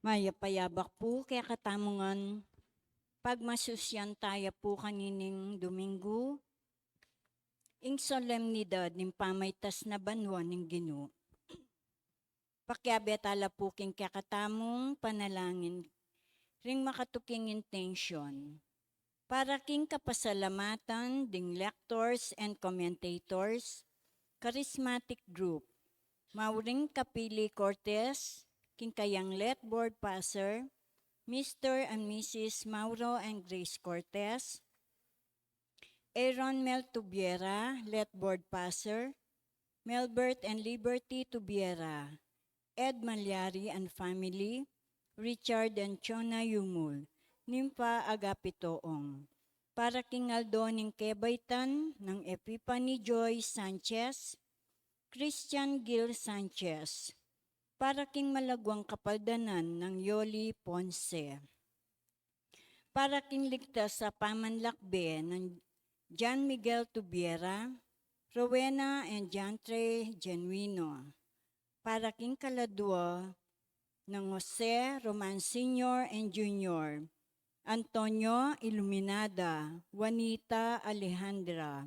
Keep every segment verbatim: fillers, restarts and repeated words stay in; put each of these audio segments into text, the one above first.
Mayap a yabak pu kekatamu ngan pagmasusyan taya pu kanining Domingo, ing solemnidad ning pamaitas na banua ning Ginu. Pakiabe tala pu king kekatamung panalangin ring makatuking intensyon. Para king kapasalamatan ding lectors and commentators, charismatic group, Maureen Capili Cortez, king kayang lead board passer, Mister and Missus Mauro and Grace Cortez, Aaron Mel Tubiera, lead board passer, Melbert and Liberty Tubiera, Ed Malyari and family, Richard and Chona Yumul, Nympha Agapito Ong. Para king aldo ning kebaitan nang Epiphany Joy Sanchez, Christian Gil Sanchez. Para king malaguang kapaldanan nang Yoli Ponce. Para king ligtas a pamanlakbe nang John Miguel Tubiera, Rowena and Jantre Genuino. Para king kaladua nang Jose Roman Senior and Junior, Antonio Iluminada, Juanita Alejandra,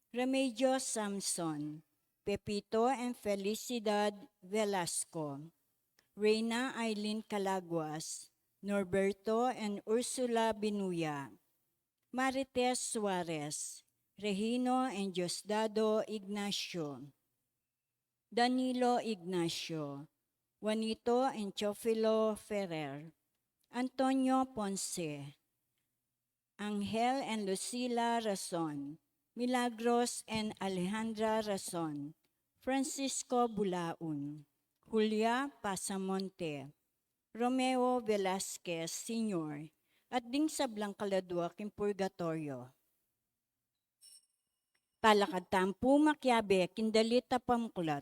Remedios Samson, Pepito and Felicidad Velasco, Reina Aileen Calaguas, Norberto and Ursula Binuya, Marites Suarez, Regino and Diosdado Ignacio, Danilo Ignacio, Juanito and Teofilo Ferrer, Antonio Ponce, Angel and Lucila Rason, Milagros and Alejandra Rason, Francisco Bulaon, Julia Pasamonte, Romeo Velasquez Senior, at ding sablang kaladua king purgatoryo. Talakad tamu pu makiabe king dalit a pamuklat.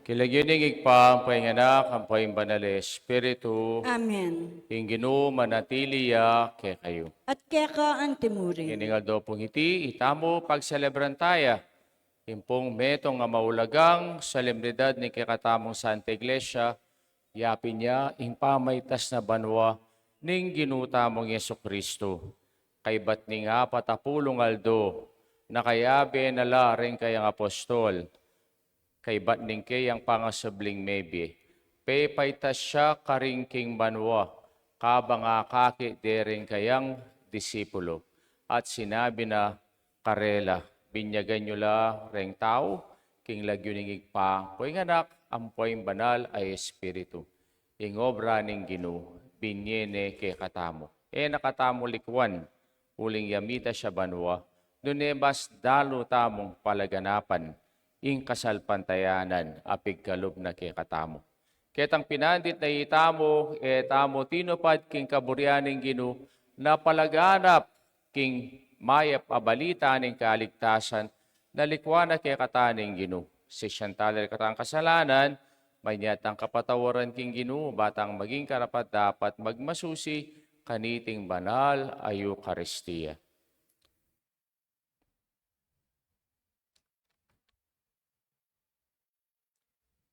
King lagyu ning Ibpa, ampo ing Anak, ampo ing Banal a Espiritu. Amen. Ing Ginu manatili ya kekayu. At keka antimurin. Ining aldo pung iti, itamu pagselebran taya ing pung metung a maulagang solemnidad ning kekatamung Santa Iglesia, yapin ya ing pamaitas na banua ning Ginu tamung Jesucristo. Kaybat ning apat a pulung aldo, nakayabe na la ring kayang apostol, kaybat ning kayang pangasubling mebie, pepaitas ya karin king banua, kabang akakit de ring kayang disipulo, at sinabi na karela, binyagan yu la reng tau king lagyu ning Ibpa, ampo ing Anak, ampo ing Banal a Espiritu. Ing obra ning Ginu, binie ne kekatamu. E na katamu likuan, uling ya mita ya banua, nune mas dalu tamung palaganapan ing kasalpantayanan a pigkalub na kekatamu. Ketang pinandit na itamu, e tamu tinupad king kaburian ning Ginu, na palaganap king mayap a balita ning kaligtasan, na likuan na kekatamu ning Ginu. Sisian tala ring katang kasalanan, manyatang kapatawaran king Ginu, batang maging karapat-dapat magmasusi kaniting banal a Eukaristia.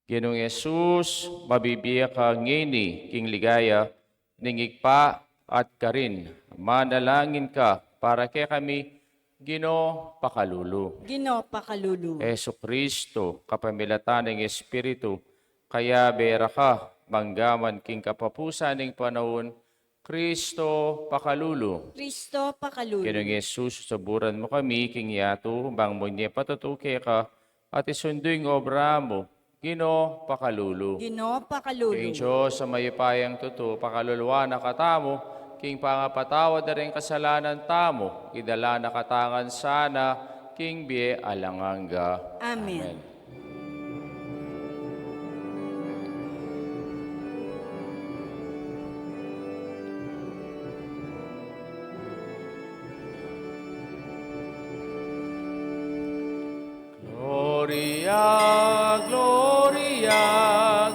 Ginung Jesus, mabibie ka ngeni king ligaya ning Ibpa at karin, manalangin ka para kekami, Ginu, pakalulu. Ginu, pakalulu. Jesucristo, kapamilatan ning Espiritu, kayabe ra ka, manggaman king kapapusan ning panaun, Cristo, pakalulu. Cristo, pakalulu. Ginung Jesus, suburan mu kami king yatu, bang munye patutu keka, at isundu ing obra mu, Ginu, pakalulu. Ginu, pakalulu. Ing Dios a mayupayang tutu, pakaluluan na katamu, king pangapatawad da ring kasalanan tamu, idala na katamu ngan sana king bie alang angga. Amen. Amen. Gloria, Gloria,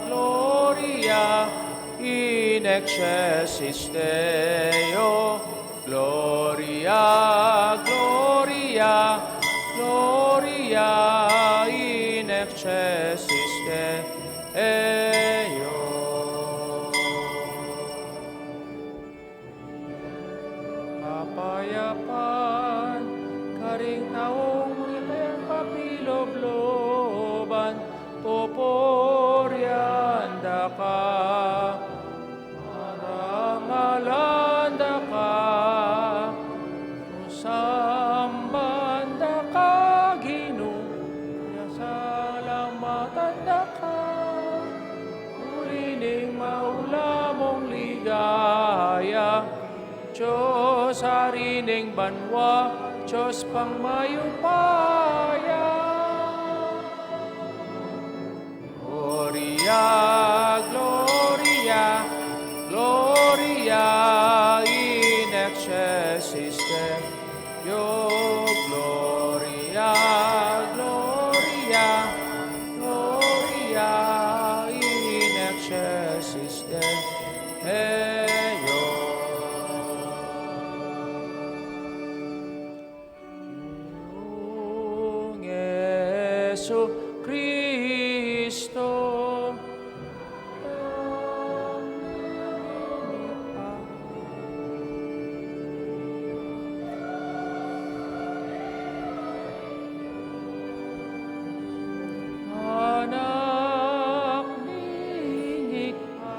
Gloria in excelsis Deo. Gloria, Gloria, Gloria in excelsis Deo. Kapayapan karing taung mipagpapilubluban, pupurian da ka, parangalan da ka, samban da ka, Ginu, salamatan da ka. Uli ning maula mung ligaya, Dios, Ari ning banua, Dios pang mayupaya. Gloria, Gloria, Gloria in excelsis Deo. Gloria, Gloria, Gloria in excelsis Deo. Jesucristo. Anak ning Ibpa.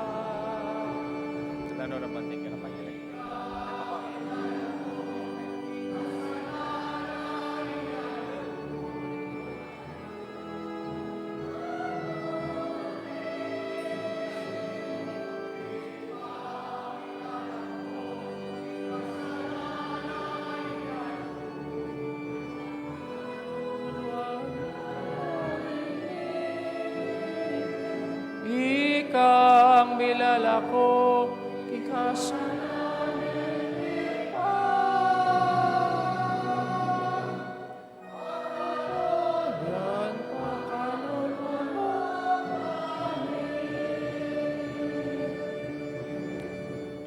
Ikang milalako king kasalanan.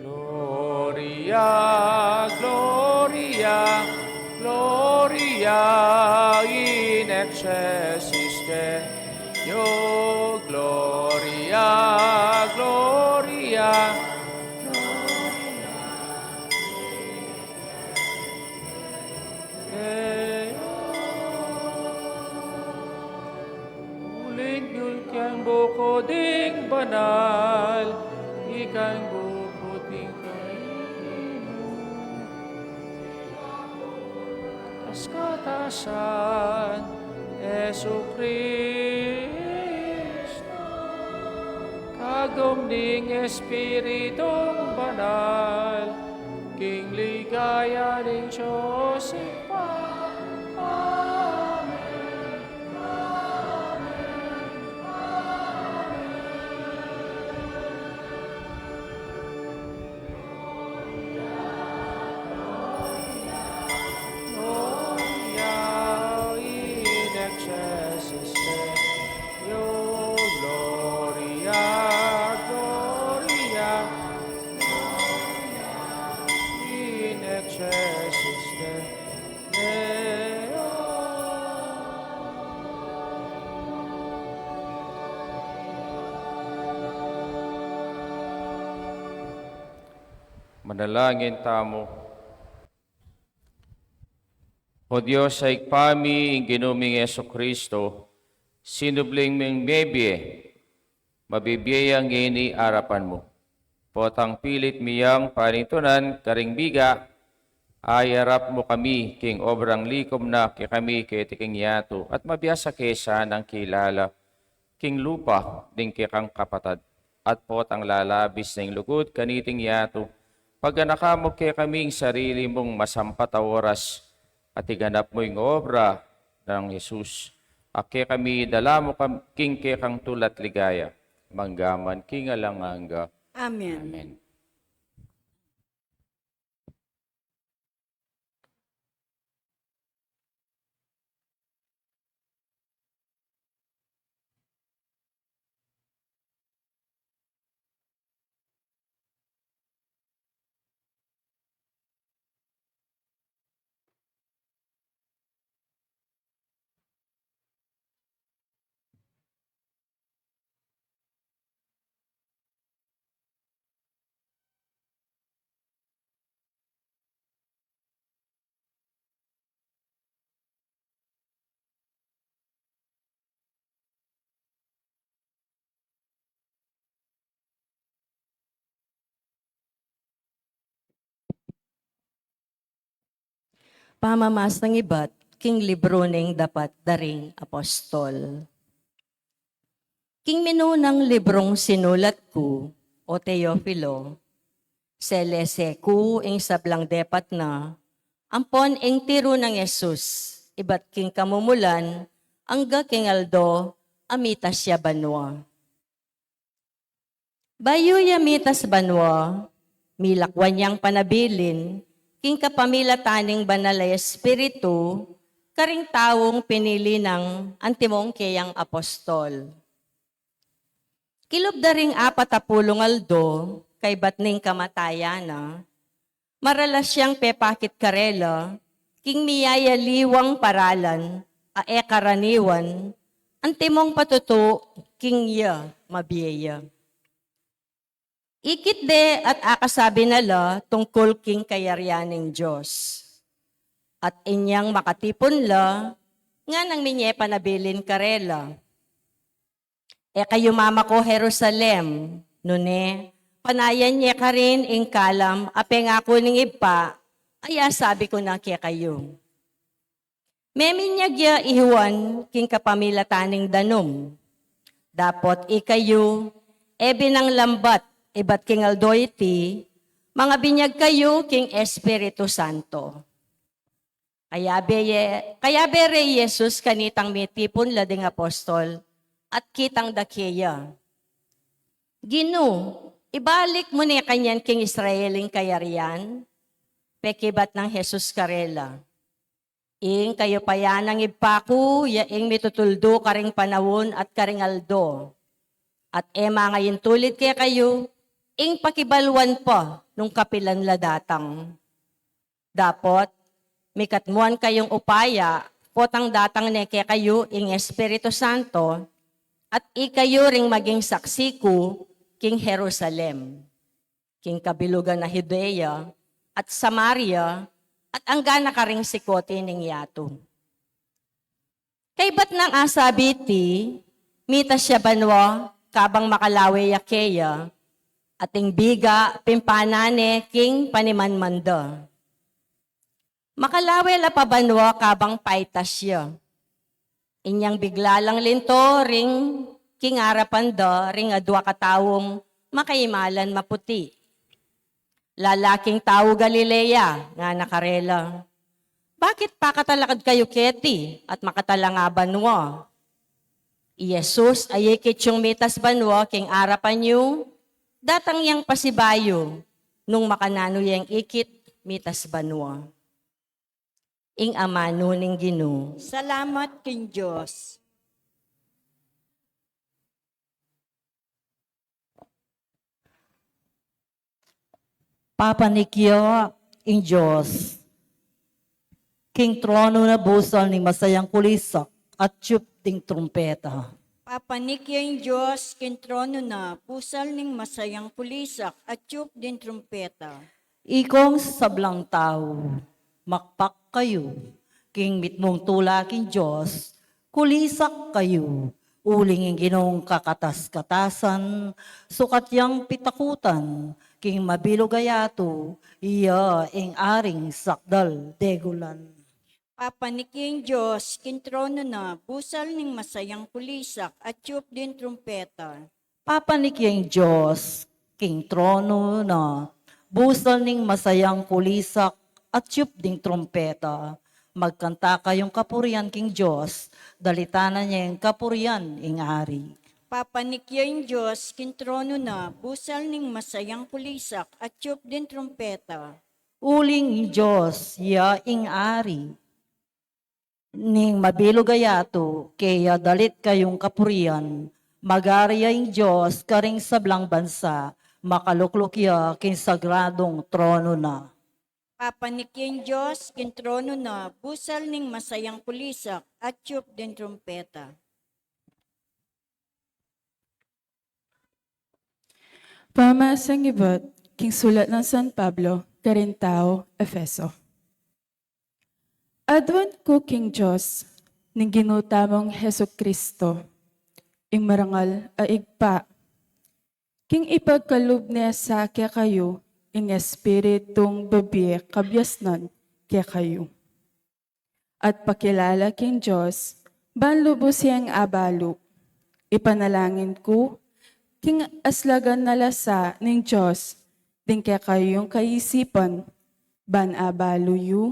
Gloria, Gloria, Gloria in excelsis Deo. Gloria, Gloria. Ing banal, ikang bubuting kaimu. As katasan, Jesucristo, kagum ning Espiritung Banal, king ligaya ning Dios Ibpa. Amen. Gloria in excelsis Deo, Gloria, Gloria, Gloria in excelsis Deo. Manalangin tamu. O Dios a Ibpa mi, ing Ginu ming Jesucristo, sinubling ming mebie, mabibie yang ini arapan mu. Potang pilit mi yang panintunan karing biga, ayarap mu kami king obrang likum na kekami keti king yatu, at mabiasa ke sanang kilala king lupa ding kekang kapatad, at potang lalabis na ing lugud kaniting yatu, paganaka mu kekami ing sarili mung masampat a oras, at iganap mu ing obra nang Jesus, a kekami idala mu kam-, king kekang tulat ligaya, mangga man king alang angga. Amen. Amen. Pamamasang ibat king libru ning Dapat da ring Apostol. King minunang librung sinulat ku, o Teofilo, selese ku ing sablang depat na, ampon ing tiru nang Jesus, ibat king kamumulan, angga king aldo a mitas ya banua. Bayu ya mitas banua, milakwan yang panabilin, king kapamilatan ning Banal a Espiritu, karing taung pinili nang antimong keyang apostol. Kilub da ring apat a pulung aldo, kaybat ning kamatayan na, maralas yang pepakit karela, king miyayaliwang paralan, a e karaniwan, antimong patutu, king ya, mabie ya. Ikit de at akasabi na la tungkul king kayarian ning Dios. At inyang makatipun la, nganang minye panabilin karela. E kayu mamako Jerusalem, nune, panayan ye karin ing kalam a pengaku ning Ibpa, a ya sabi ku na kekayu. Meminyag ya i Juan king kapamilatan ning danum. Dapot ikayu, e binang lambat, ibat king aldo iti, mangabinyag kayu king Espiritu Santo. Kayabe ye, kayabe re i Jesus kanitang mitipun la ding apostol, at kitang dake ya. Ginu, ibalik mu ne kanyan king Israel ing kayarian? Pekibat nang Jesus karela. Ing kayupayan nang Ibpa ku, ya ing mitutuldu karing panaun at karing aldo. At e mangayintulid kekayu, ing pakibaluan pa nung kapilan la datang. Dapot, mikatmuan kayung upaya, potang datang ne kekayu ing Espiritu Santo, at ikayu ring maging saksi ku king Jerusalem, king kabilugan na Judea, at Samaria, at angga na karing sikut ning yatu. Kaybat nang asabi iti, mitas ya banua, kabang makalawe ya keya, at ing biga pimpanan ne king panimanman da. Makalawe la pa banua kabang paitas ya. Inyang bigla lang linto ring king arapan da ring adua kataung makaimalan maputi. Lalaking tau Galilea, ngana karela, bakit pakatalakad kayu keti at makatalanga banua? I Jesus, ayikit yung mitas banua king arapan yu, datang yang pasibayu nung makananu yang ikit mitas banua. Ing amanu ning Ginu. Salamat king Dios. Papanik ya ing Dios king tronu na, busal ning masayang kulisak at tiyup ding trumpeta. Papanik ya ing Dios king tronu na, busal ning masayang kulisak at tiyup ding trumpeta. Ikong sablang tau, makpak kayu king mitmung tula king Dios, kulisak kayu, uling ing Ginung kakatas-katasan, sukat yang pitakutan king mabilug a yatu, iya ing aring sakdal degulan. Papanik ya ing Dios king tronu na, busal ning masayang kulisak at tiyup ding trumpeta. Papanik ya ing Dios king tronu na, busal ning masayang kulisak at tiyup ding trumpeta. Magkanta kayung kapurian king Dios, dalitan na ning kapurian ing Ari. Papanik ya ing Dios king tronu na, busal ning masayang kulisak at tiyup ding trumpeta. Uling ing Dios, iya ing Ari ning mabilug a yatu, keya dalit kayung kapurian. Mag-ari ya ing Dios karing sablang bansa, makalukluk ya king sagradung tronu na. Papanik ya ing Dios king tronu na, busal ning masayang kulisak at tiyup ding trumpeta. Pamasang ibat king sulat nang San Pablo karing tau Efeso. Aduan ku king Dios ning Ginu tamung Jesucristo, ing marangal a Ibpa, king ipagkalub ne sa kekayu ing Espiritung bibie kabiasnan kekayu. At pakilala king Dios ban lubus yang abalu. Ipanalangin ku king aslagan na lasa ning Dios ding kekayung kaisipan, ban abalu yu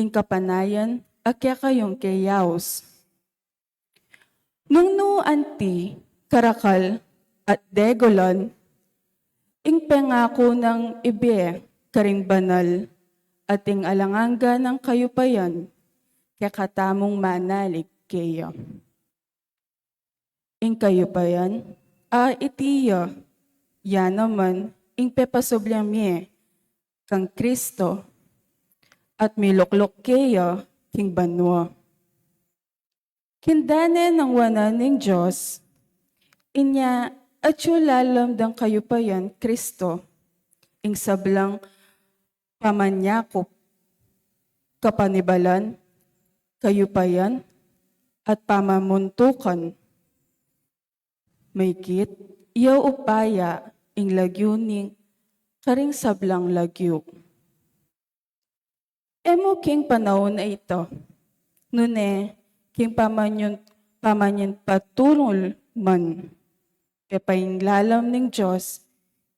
ing kapanayan a kekayung keyaus. Nung nu anti karakal at degulan ing pengaku nang ibie karing banal at ing alang angga nang kayupayan kekatamung manalig keya. Ing kayupayan a iti ya, ya naman ing pepasubli mie kang Kristo at milukluk keya king banua. Kindan ne nang wanan ning Dios, inya atyu lalam dang kayupayan Kristo ing sablang pamanyakup, kapanibalan, kayupayan, at pamamuntukan. Maikit ya upaya ing lagyu ning karing sablang lagyu. E mu king panaun a ita, nune king pamanyun, pamanyun patunul man, pepainglalam ning Dios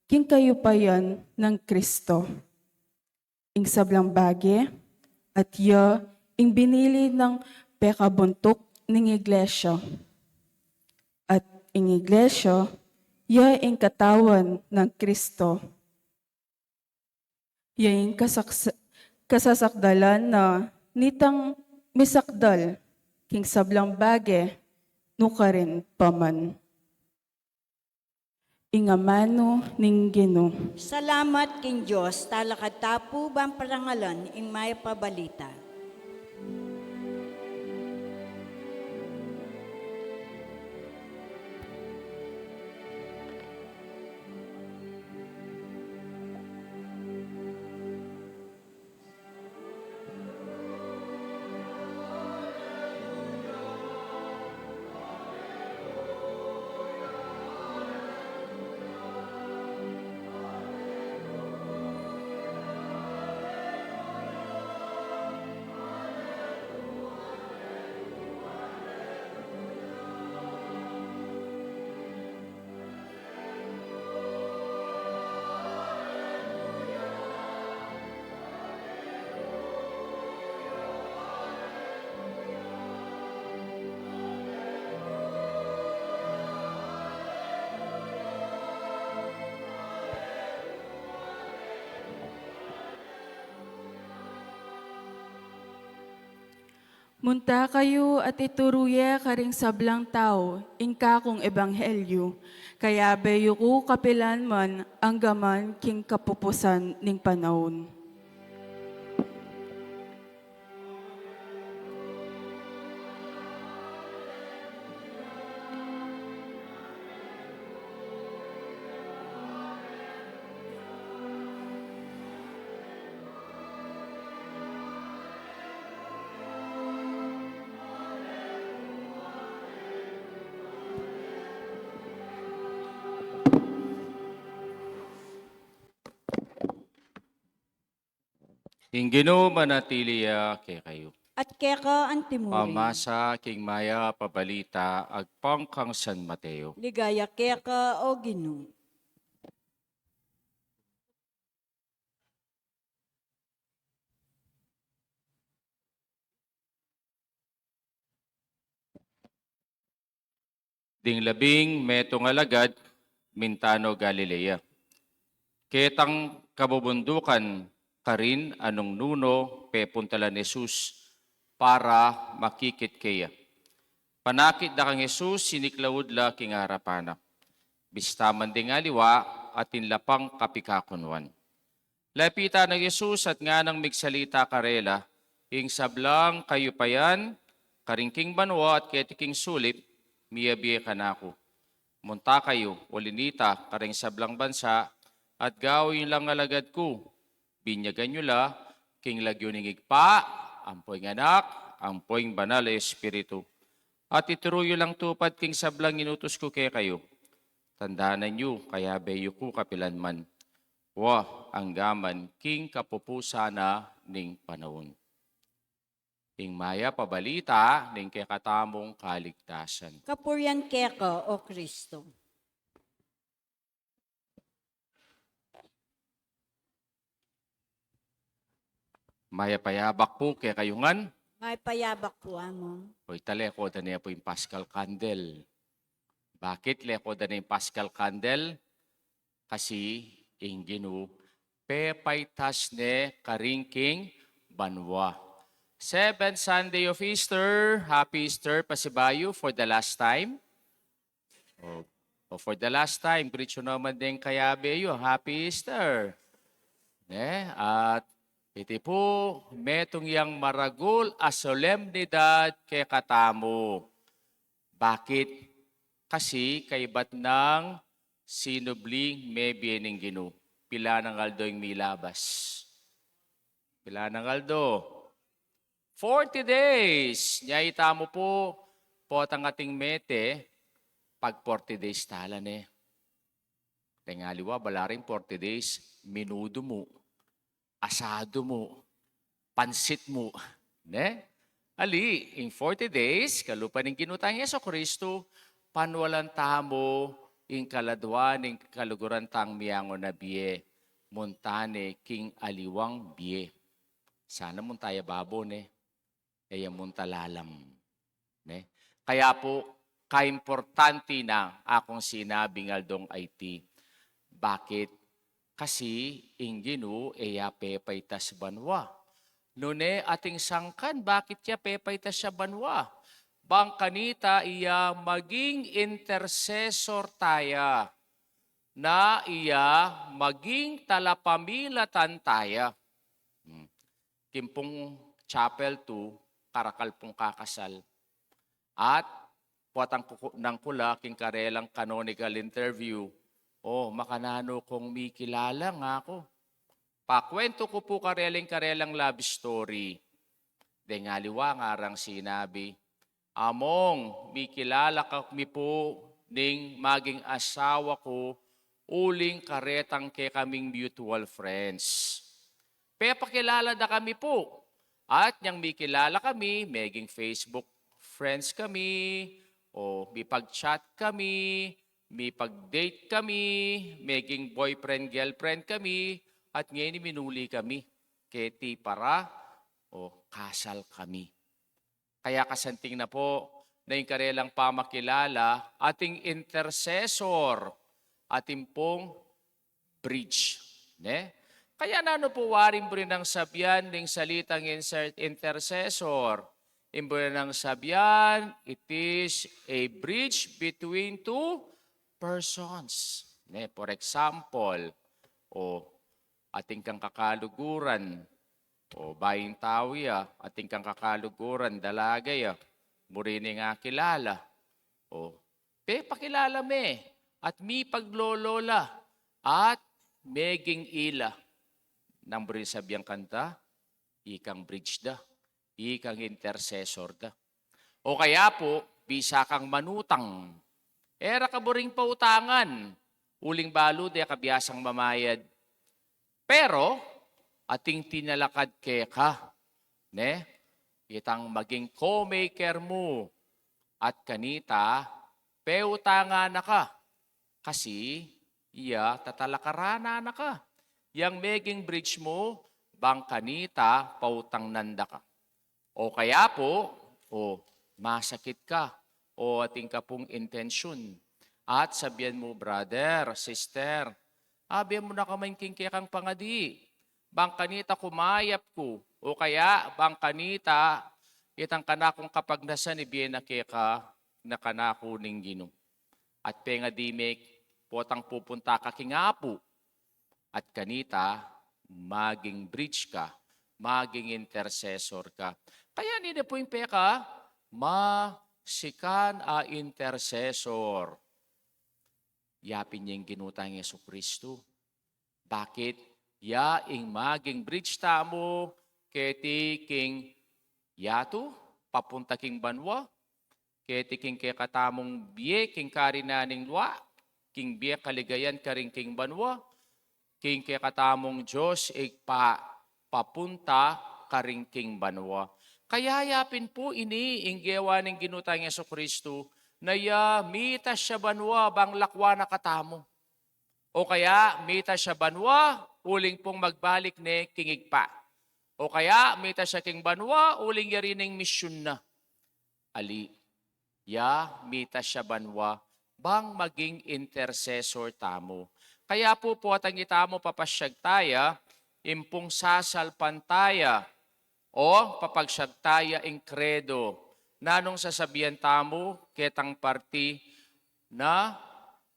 king kayupayan nang Kristo. Ing sablang bage at ya ing binili nang pekabuntuk ning iglesia. At ing iglesia ya ing katawan nang Kristo. Ya ing kasaksa-, kasasakdalan na nitang misakdal king sablang bage nukarin pa man. Ing amanu ning Ginu. Salamat king Dios. Talakad ta pu ban parangalan ing mayap a balita. Munta kayu at ituru ye karing sablang tau ing kakung ebanghelyu, kayabe yu ku kapilan man anggaman king kapupusan ning panaun. Ing Ginu manatili ya kekayu. At keka antimurin. Pamasa king mayap a balita agpang kang San Mateo. Ligaya keka, O Ginu. Ding labing metung alagad, minta no Galilea. Ketang kabubundukan, karin a nung nunu pepuntalan Jesus para makikit keya. Panakit da kang Jesus, siniklaud la king arapan na. Bista man ding aliwa, atin la pang kapikakunwan. Lapitan nang Jesus at nganang migsalita karela, ing sablang kayupayan, karin king banua at keti king sulip, miyabie kanaku. Munta kayu, uli nita, karing sablang bansa, at gawan yu lang alagad ku. Binyagan yu la, king lagyu ning Ibpa, ampo ing Anak, ampo ing Banal a Espiritu. At ituru yu lang tupad king sablang inutus ku kekayu. Tandanan yu, kayabe yu ku kapilan man. Wa, anggaman king kapupusan na ning panaun. Ing mayap a balita ning kekatamung kaligtasan. Kapurian keka, O Kristo. Mayap a yabak pu kekayu ngan. Mayap a yabak pu, Among. O, ita, leko da ne pu ing Paschal candle. Bakit leko da ne ing Paschal candle? Kasi ing Ginu pepaitas ne karin king banua. Seventh Sunday of Easter, Happy Easter, pasibayu, for the last time. O, o, for the last time, greet yu naman deng kayabe yu, Happy Easter. Ne? At iti pu, metung yang maragul a solemnidad kekatamu. Bakit? Kasi kaybat nang sinubling mebie ning Ginu. Pila nang aldo ing milabas? Pila nang aldo? Forty days. Nya itamu pu, potang ating mete, pag forty days tala ne. Deng aliwa, balaring forty days, minudu mu, asado mu, pansit mu, ne? Ali, ing forty days, kalupa ning Ginu tang Jesucristo, panwalan tamu ing kaladwa ning kaluguran tang miangun a bie, munta ne king aliwang bie. Sana munta ya babo, ne? E ya munta lalam. Ne? Kaya pu, kaimportante na akung sinabing aldong aiti. Bakit? Kasi ing Ginu e ya pepaitas banua. Nune ating sangkan, bakit ya pepaitas ya banua? Bang kanita iya maging intercessor taya, na iya maging talapamilatan taya. Hmm. King pung chapel tu, karakal pung kakasal. At potang kuku-, nang kula king karelang canonical interview, "O, makananu kung mikilala nga ku?" Pakwentu ku pu karela ing karelang love story. Deng aliwa ngarang sinabi, "Among, mikilala kami pu ning maging asawa ku uling karetang kekaming mutual friends. Pepakilala da kami pu. At nyang mikilala kami, meging Facebook friends kami, o mipag-chat kami, mipag-date kami, meging boyfriend, girlfriend kami, at ngeni minuli kami keti para, o, kasal kami." Kaya kasanting na pu, na ing karelang pamakilala, ating intercessor, atin pung bridge. Ne? Kaya nanu pu waring buri nang sabian ning salitang inser-, intercessor? Ing buri nang sabian, it is a bridge between two persons. Ne, for example, o atin kang kakaluguran, o bayung tau ya, atin kang kakaluguran, dalaga ya, buri ne nang akilala, o pepakilala me, at mipaglolo la, at meging ila. Nanu buri sabian kanta? Ikang bridge da, ikang intercessor da. O kaya pu, bisa kang manutang. E ra ka buring pautangan, uling balu de ka biasang mamayad. Pero ating tinalakad keka, ne? Itang maging co-maker mu, at kanita, peutangnan na ka. Kasi iya tatalakaran na ka. Yang meging bridge mu, bang kanita pautangnan da ka. O kaya pu, o masakit ka, o atin ka pung intensyun, at sabian mu, "Brother, sister, abe mu na kami king kekang pangadi, bang kanita kumayap ku, o kaya bang kanita itang kanakung kapagnasan ibie na keka na kanaku ning Ginu." At pengadi me, potang pupunta ka king Apu, at kanita maging bridge ka, maging intercessor ka. Kaya nini pu ing peka, masikan a intercessor. Yapin ya ing Ginu tang Jesucristo. Bakit? Ya ing maging bridge tamu keti king yatu papunta king banua, keti king kekatamung bie king karinan ning lua, king bie kaligayan karin king banua, king kekatamung Dios Ibpa papunta karin king banua. Kaya yapin pu ini ing gewa ning Ginu tang Jesucristo, na ya mitas ya banua bang lakwan na katamu. O kaya mitas ya banua uling pung magbalik ne king Ibpa. O kaya mitas ya king banua uling yari ne ing misyun na. Ali, ya mitas ya banua bang maging intercessor tamu. Kaya pu, potang itamu papasyag taya ing pung sasalpantaya o papasyag taya ing Kredo. Nanung sasabian tamu ketang parti na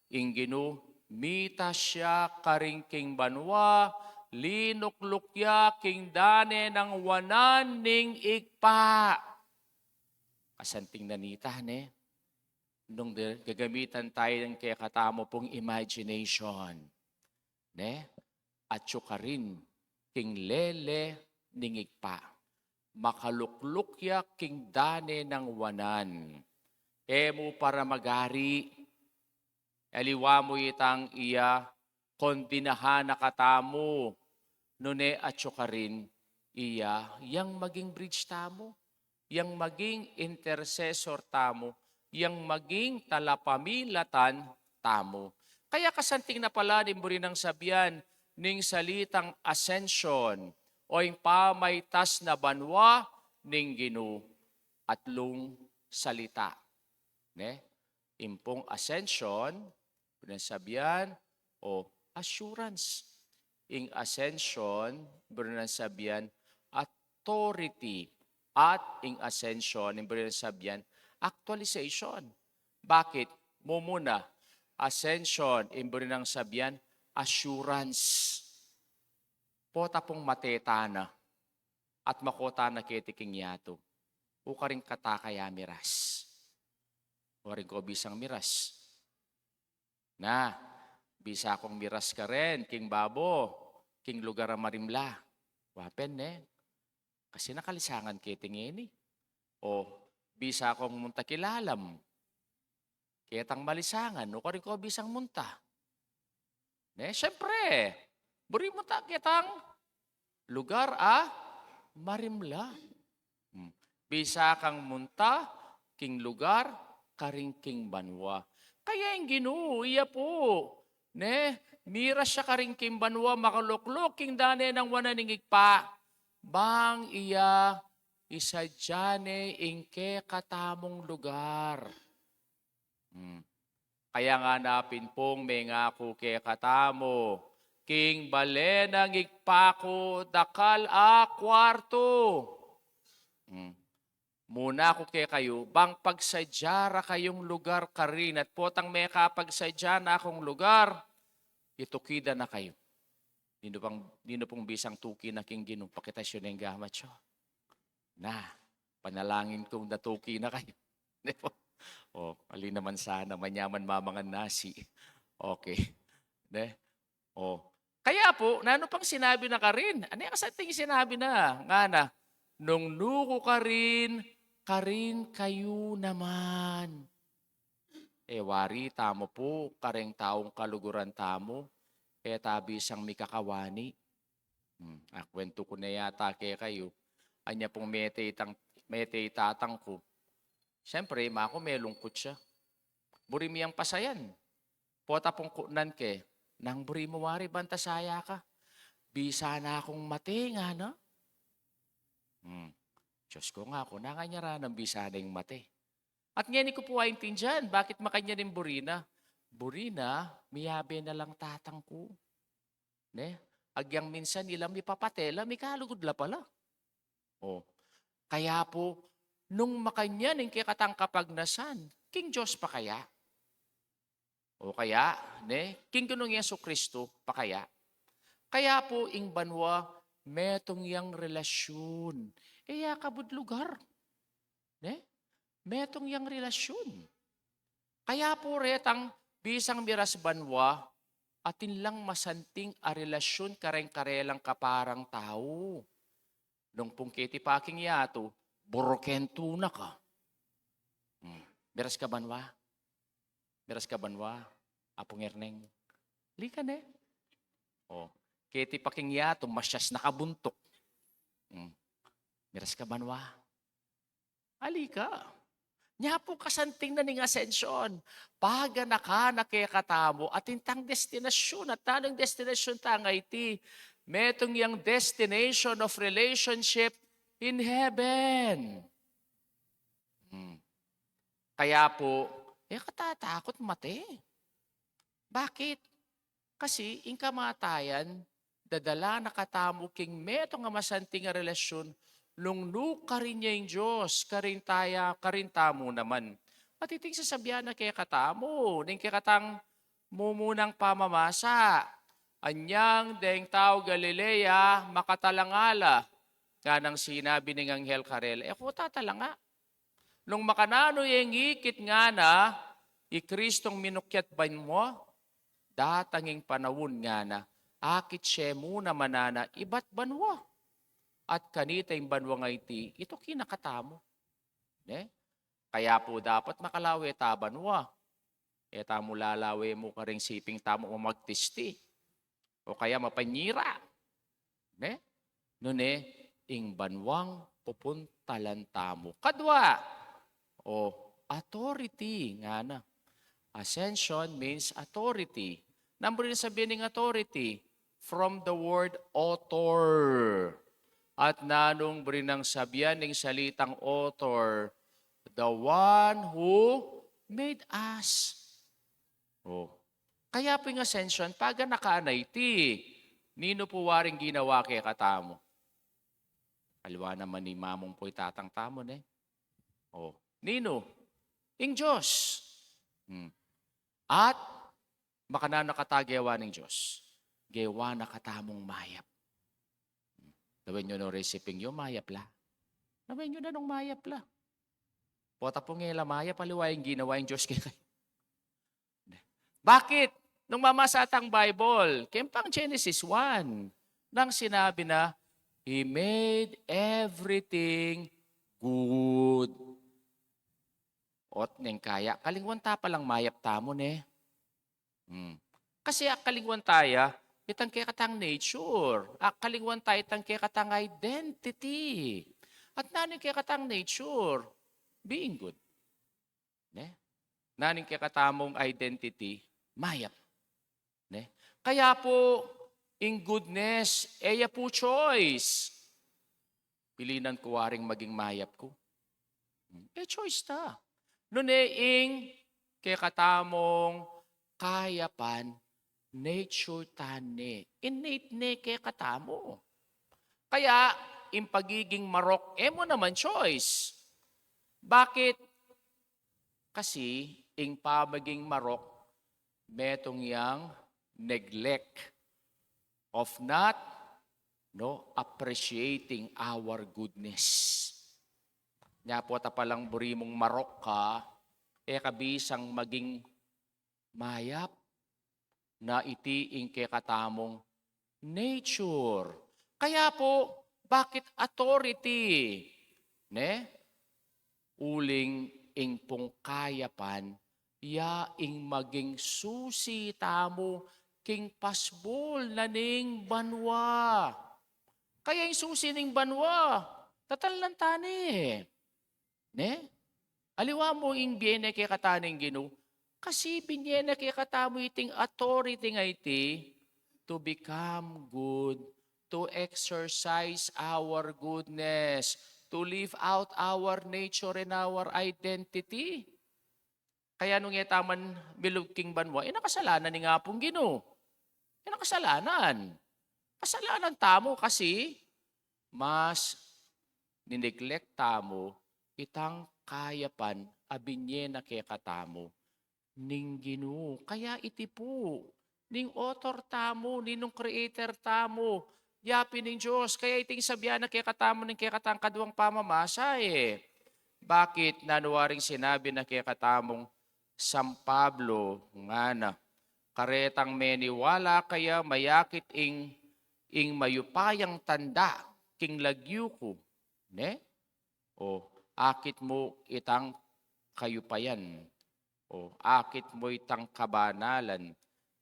ing Ginu mitas ya karin king banua, linukluk ya king dane nang wanan ning Ibpa. Kasanting na nita, ne? Nung de-, gagamitan tayu ning kekatamu pung imagination, ne? Atyu karin king lele ning Ibpa. Makalukluk ya king dane nang wanan. E mu para magari, aliwa mu itang iya kondinahan na katamu, nune atyu karin iya yang maging bridge tamu, yang maging intercessor tamu, yang maging talapamilatan tamu. Kaya kasanting na pala ning buri nang sabian ning salitang ascension o ing pamaitas na banua ning Ginu, atlung salita, ne? Ing pung ascension, buri nang sabian, o assurance. Ing ascension, buri nang sabian, authority. At ing ascension, ing buri nang sabian, actualization. Bakit? Mumuna, ascension, ing buri nang sabian, assurance. Pota pung mate tana at makota na keti king yatu, o karin kata kaya miras? O karin ko bisang miras? Na, bisa kung miras karin king babo, king lugar a marimla. Wa pin, ne? Kasi nakalisangan keti ngeni. O bisa kung munta kilalam, ketang malisangan, o karin ko bisang munta? Ne, siyempre, buri munta ketang lugar a marimla. Hmm. Bisa kang munta king lugar karin king banua. Kaya ing Ginu, iya pu, ne, miras ya karin king banua, makalukluk king dane nang wanan ning Ibpa, bang iya isadya ne ing kekatamung lugar. Hmm. Kaya ngana pin pung mengaku kekatamu, king bale nang Ibpa ku dakal a kuartu. Hmm. Muna ku kekayu, bang pagsadya ra kayung lugar karin, at potang mekapagsadya na kung lugar, ituki da na kayu. Ninu pang, ninu pung bisang tuki na king Ginu, pakitas yu neng gamat yu. Na, panalangin kung natuki na kayu. Di ba? O, ali naman sana, manyaman mamangan nasi. Okay. Ne? O, kaya pu, nanu pang sinabi na karin? Anu ya kasanting sinabi na? Ngana, nung nuku karin, karin kayu naman. E wari tamu pu, kareng taung kaluguran tamu, e ta bisang mikakawani. Hmm, akwentu ku ne yata kekayu. Anya pung mete itang, mete i tatang ku. Siyempre, ima ku melungkut ya. Buri mi yang pasayan. Pota pung kutnan ke, nang buri mu wari banta saya ka? Bisa na kung mate, ngana. Hmm. Diyos ku, ngaku, ngangan ya ra nang bisa na ing mate. At ngeni ku pu aintindian, bakit makanyan ing buri na? Buri na, miyabe na lang tatang ku. Ne? Agyang minsan ila mipapate la, mikalugud la pala. O, kaya pu, nung makanyan ing kekatang kapagnasan, king Diyos pa kaya? O kaya, ne, king Ginung Jesu Kristo pa kaya? Kaya pu, ing banua, metung yang relasyun. E ya kabud lugar. Ne? Metung yang relasyun. Kaya pu retang bisang miras banua, atin lang masanting a relasyun kareng karelang kaparang tau. Nung pung keti pa king yatu, buruken tu na ka. Hmm. Miras ka banua? Miras ka banua? Apung Erneng. Lika ne. O, keti pa king yatu, masyas na kabuntuk. Hmm. Miras ka banua? Ali ka. Nya pu kasanting na ning Ascension. Paganakan na kekatamu, atin tang destinasyun, at nanung destinasyun tang iti? Metung yang destination of relationship in heaven. Hmm. Kaya pu, e ka tatakut mate. Bakit? Kasi ing kamatayan, dadala na katamu king metung a masanting a relasyun, nung nu karin ya ing Dios, karin taya, karin tamu naman. At iting sasabian na kekatamu, ning kekatang mumunang pamamasa. Anyang deng tau Galilea, makatalanga la, nganang sinabi ning anghel karela, e ko tatalanga. Nung makananu ya ing ikit ngana, i Kristong minukyat banua, datang ing panaun ngana, akit ye mu naman nana ibat banua. At kanita ing banua nga iti, ituki na katamu. Ne? Kaya pu dapat makalawe ta banua. E tamu lalawe mu karing siping tamu mamagtisti. O kaya mapanyira. Ne? Nune, ing banuang pupuntalan tamu. Kadua, o, authority, ngana. Ascension means authority. Nanu buri nang sabian ning authority? From the word author. At nanung buri nang sabian ning salitang author? The one who made us. O. Kaya pu ing Ascension, paganakan na iti. Ninu pu waring ginawa kekatamu? Aliwa naman i Mamung pu, i Tatang tamu, ne? O. Ninu? Ing Dios. Hmm. At makananu na kata gewa ning Dios? Gewa na katamung mayap. Lawen yu nung resiping yu, mayap la. Lawen yu na nung mayap la. Pota pung e la mayap, aliwa ing ginawa ning Dios kekayu. Bakit? Nung mamasa tang Bible, keng pang Genesis one, nang sinabi na, He made everything good. Ot neng kaya, kalingwan ta palang mayap tamu, ne? Hmm. Kasi akalingwan ta ya itang kekatang nature. Akalingwan ta itang kekatang identity. At nanu ing kekatang nature? Being good. Ne? Nanu ing kekatamung identity? Mayap. Ne? Kaya pu, ing goodness, e ya pu choice. Pilinan ku waring maging mayap ku. Hmm, e choice ta. Nune ing kekatamung kayapan, nature ta ne. Innate ne kekatamu. Kaya, ing pagiging marok, e mu naman choice. Bakit? Kasi ing pamaging marok, metung yang neglect of not, no, appreciating our goodness. Nya pu, ta palang buri mung marok ka, e ka bisang maging mayap na iti ing kekatamung nature. Kaya pu, bakit authority? Ne? Uling ing pung kayapan, ya ing maging susi tamu king pasbul na ning banua. Kaya ing susi ning banua, tatalnan ta ne. Ne? Aliwa mu ing binie na kekatamu ning Ginu, kasi binie na kekatamu iting authority a iti to become good, to exercise our goodness, to live out our nature and our identity. Kaya nung e tamu man milub king banua, e na kasalanan ning Apung Ginu. E na kasalanan. Kasalanan tamu kasi mas nineglect tamu itang kayapan a binie na kekatamu ning Ginu. Kaya iti pu, ning author tamu, ninung creator tamu, ya pin ing Dios. Kaya iting sabian na kekatamu ning kekatang kaduang pamamasa e. Bakit? Nanu waring sinabi na kekatamung San Pablo, ngana, karetang meniwala kaya mayakit ing, ing mayupayang tanda king lagyu ku, ne? O, akit mu itang kayupayan. O, akit mu itang kabanalan.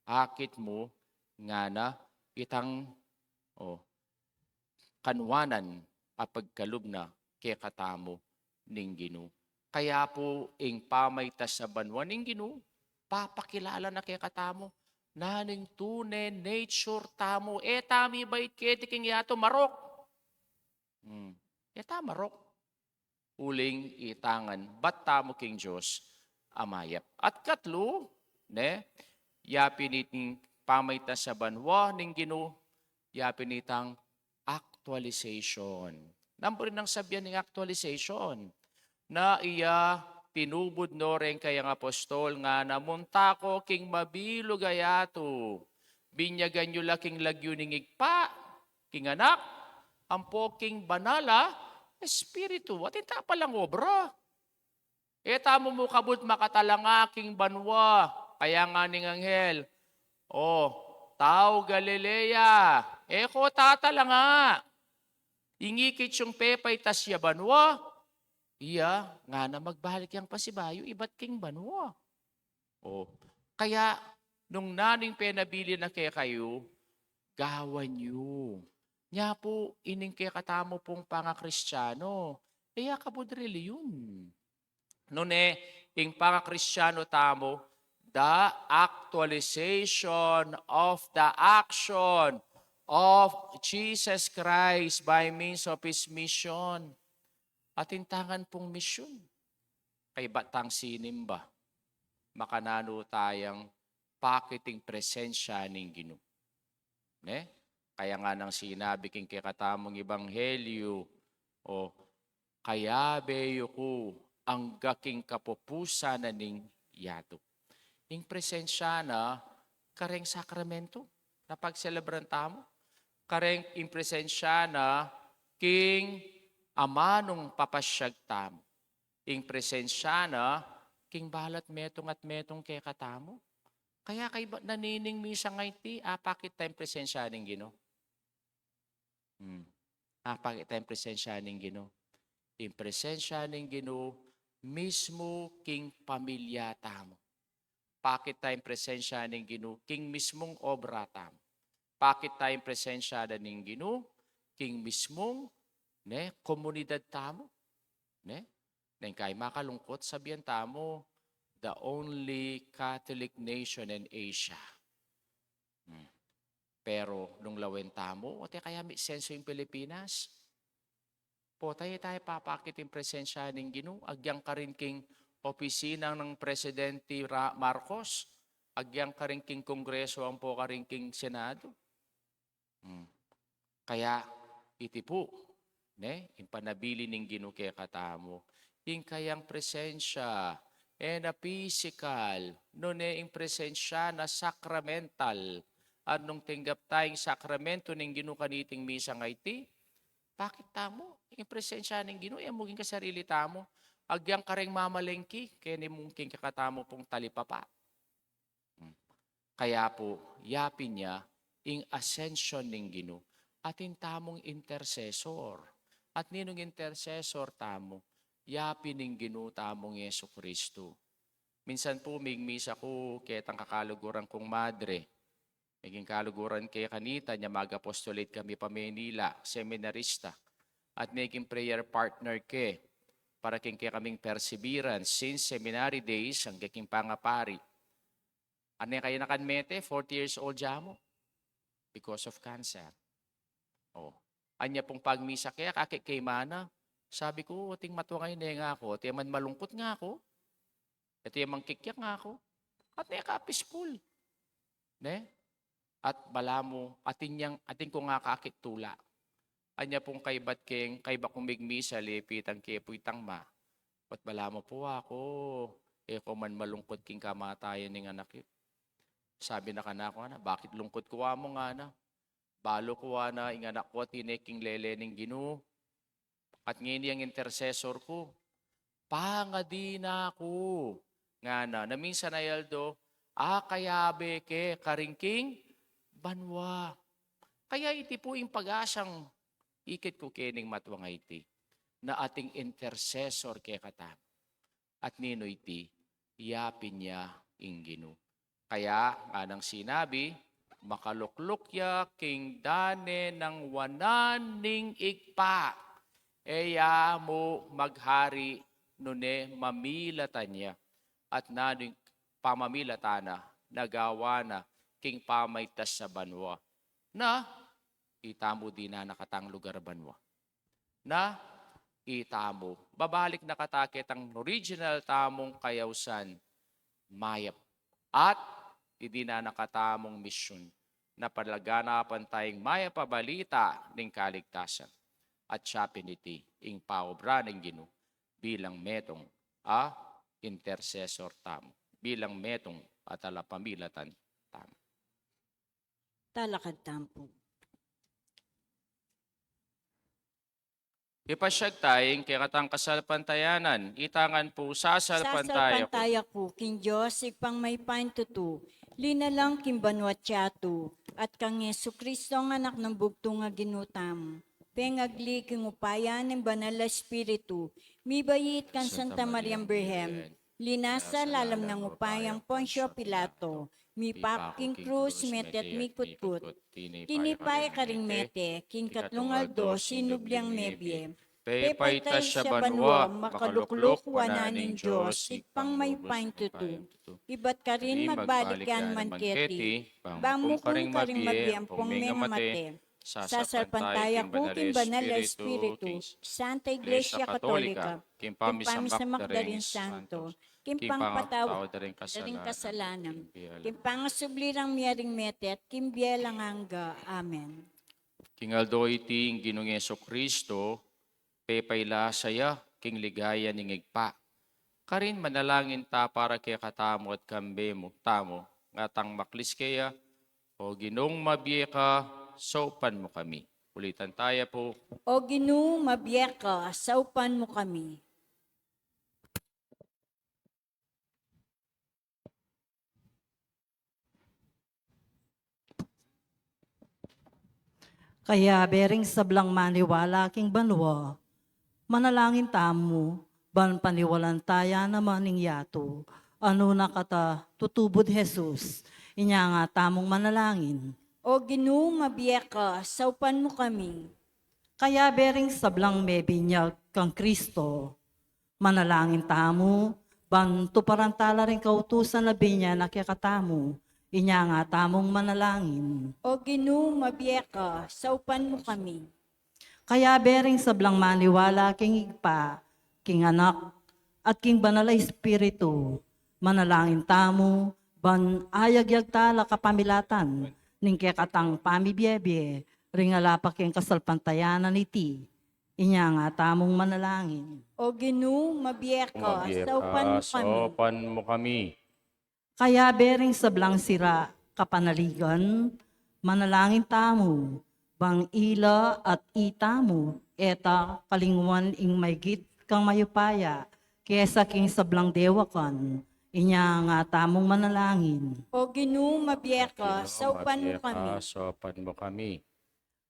Akit mu, ngana, itang, o, kanuanan a pagkalub na kekatamu ning Ginu. Kaya pu, ing pamaitas a banua ning Ginu, papakilala na kekatamu nanu ing tune nature tamu. E tamu ibait keti king yatu marok. Hmm. E ta marok. Uling itangan, bat tamu king Dios a mayap. At katlu, ne, ya pin iting pamaitas a banua ning Ginu, ya pin itang actualization. Nanu pu ring sabian ning actualization? Na iya tinubud no reng kayang apostol, ngana, munta ko king mabilug a yatu. Binyagan yu la king lagyu ning Ibpa, king Anak, ampo king Banal a Espiritu. Atin ta palang obra. E tamu mu kabud makatalanga king banua. Kaya ngana ning anghel, "O tau Galilea, e ko tatalanga. Ing ikit yung pepaitas ya banua, iya ngana magbalik yang pasibayu ibat king banua." O, kaya nung nanu ing penabilin na kekayu, gawan yu. Nya pu, ining kekatamu pung pangakristiano, e ya kabud reliyun. Nune, ing pangakristiano tamu, the actualization of the action of Jesus Christ by means of His mission. Atin tang pung misyun. Kaybat tang sinimba, makananu tayang pakit ing presensya ning Ginu. Ne? Kaya ngana nang sinabi king kekatamung ebanghelyu, o, kayabe yu ku angga king kapupusan na ning yatu. Ing presensya na kareng sakramentu na pagselebran tamu, kareng ing presensya na king amanung papasyag tamu, ing presensya na king balat metung at metung kekatamu. Kaya kaybat na nining misa ngeni, apakit tayang presensya ning Ginu. Hmm. Apakit tayang presensya ning Ginu. Ing presensya ning Ginu mismu king pamilya tamu. Pakit tayang presensya ning Ginu king mismung obra tamu. Pakit tayang presensya da ning Ginu king mismung, ne, komunidad tamu. Ne? Neng kai makalungkot, sabian tamu, the only Catholic nation in Asia. Hmm. Pero nung lawen tamu, o te kaya mi senso ing Pilipinas. Potay tayo papakit ing presensya ning Ginu, agyang karin king opisina nang Presidente Ra-, Marcos, agyang karin king Kongreso, ampo karin king Senado. Hmm. Kaya iti pu, ne, ing panabilin ning Ginu kekatamu, ing kayang presensya, e na pisikal, nune ing presensya na sakramental. At nung tinggap taya ing sakramento ning Ginu kaniting misang iti, bakit tamu? Ing presensya ning Ginu, e mu king kasarili tamu. Agyang kareng mamalengke, keni mu king kekatamu pung talipapa. Hmm. Kaya pu, yapin ya ing ascension ning Ginu, atin tamung intercessor. At ninung intercessor tamu, yapin ning Ginu tamung Jesucristo. Minsan pu, migmisa ku ketang kakaluguran kung madre. Meging kaluguran ke kanita, nya mag-apostolate kami pa Manila, seminarista. At meging prayer partner ke para king kekaming Perseverance since seminary days angga king pangapari. Ane kaya nakan mete, forty years old ya mu because of cancer. O. Anya pung pagmisa ke, akakit ke imana. Sabi ku, "Ating matua ngayon, e ngaku, atin man malungkut ngaku. Atin man kikyak ngaku." At ne ka peaceful. Ne? At balamu, atin yang, atin kung akakit tula. Anya pung kaybat keng, kaybat kung migmisa, lepitan ke pu itang ma. At balamu pu aku, e ku man malungkut king kamatayan ning anak yu. Sabi na kanaku, ngana, "Bakit lungkut ku?" Amu ngana, "Balu ku," ngana, "ing anak ku atin ne king lele ning Ginu. At ngeni yang intercessor ku. Pangadi na ku," ngana, "na minsan a aldo, akayabe ke karin king banua." Kaya iti pu ing pag-asang ikit ku kening matua ngeni, na ating intercessor kekatamu. At ninu iti, yapin ya ing Ginu. Kaya nganang sinabi, "Makalukluk ya king dane nang wanan ning Ibpa. E ya mu maghari nune mamilatan ya. At nanu ing pamamilatan na, nagawa na king pamaitas a banua. Na itamu dinan a katang lugar banua. Na itamu, babalik na kata ketang original tamung kayausan, mayap. At dinan a katamung misyun, na paganapan taya ing mayap a balita ning kaligtasan. At siya pin iti ing paobra ning Ginu bilang metung a intercessor tamu, bilang metung a talapamilatan tamu." Talakad tamu pu. Ipasyag taya ing kekatang kasalpantayanan, ita ngan pu, sasalpantaya ku. Sasalpantaya ku king Dios, Ibpang mayupayang tutu, linalang king banua at yatu, at kang Jesucristo a Anak nang bugtung a Ginu tamu, pengagli king upaya ning Banal a Espiritu, mibait kang Santa Mariang Birhen, linasa lalam ning upaya nang Poncio Pilato, mipaku king krus, mete at mikutkut, tinipa ya karing mete, king katlung aldo sinubli yang mebie, pepaitas ya banua, makalukluk wanan ning Dios, Ibpang mayupayang tutu. Ibat karin magbalik ya naman keti, bang mukum karing mabie ampong mengamate. Sasalpantaya ku king Banal a Espiritu, Santa Iglesia Katolika, king pamisamak da ring santo, king pangpatawad da ring kasalanan, king pangasubli rang mie ring mete, at king bie alang angga. Amen. King aldo iti, ing Ginung Jesucristo, pepailasa ya king ligaya ning Ibpa. Karin manalangin ta para kekatamu at kambe mu, tamu, ngatang maklis keya, O Ginung mabie ka, saupan mu kami. Ulitan taya pu. O Ginu, mabie ka, saupan mu kami. Kayabe ring sablang maniwala king banua, manalangin tamu, ban paniwalan taya naman ing yatu, a nung nakata tutubud Jesus, inya nga tamung manalangin. O Ginu, mabie ka, saupan mu kami. Kayabe ring sablang mebinyag kang Kristo, manalangin tamu, ban tuparan tala ring kautusan a binie na kekatamu, inya nga tamung manalangin. O Ginu, mabie ka, saupan mu kami. Kayabe ring sablang maniwala king Ibpa, king Anak, at king Banal a Espiritu, manalangin tamu, ban ayagyag tala kapamilatan ning kekatang pamibie-bie, ring ala pa king kasalpantayanan iti. Inya nga tamung manalangin. O Ginu, mabie ka, mabie ka, saupan mu kami. Saupan mu kami. Kayabe ring sablang sira kapanaligan, manalangin tamu, bang ila at itamu, e ta kalinguan ing maigit kang mayupaya, kesa king sablang dewakan. Inya nga tamung manalangin. O Ginu, mabie ka, Ginu, saupan mu mabie ka, kami. Saupan mu kami.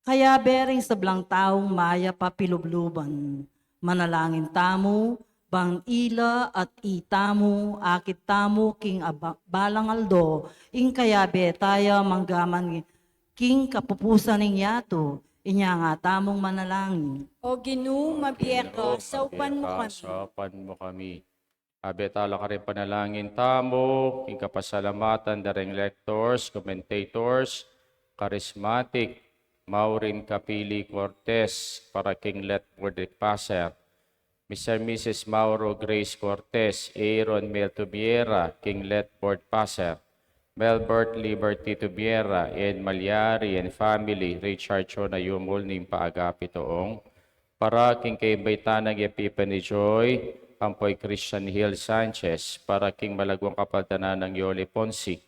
Kayabe ring sablang taung mayap a pilubluban, manalangin tamu, bang ila at itamu, akit tamu king aba-, balang aldo, ing kayabe taya manggaman king kapupusan ning yatu. Inya nga tamung manalangin. O Ginu, mabie ka, Ginu, saupan mu mabie ka, kami. Saupan mu kami. Abe tala karing panalangin tamu, king kapasalamatan da ring lectors, commentators, charismatic, Maureen Capili Cortez, para king Let Board Passer, Mister and Missus Mauro Grace Cortez, Aaron Mel Tubiera, king Let Board Passer, Melbert Liberty Tubiera, Ed Malyari and family, Richard Chona Yumul ning Paagapit Oong, para king kaybat nang Epiphany Joy, ampo i Christian Hill Sanchez, para king malagwang kapaldanan nang Yoli Ponsi,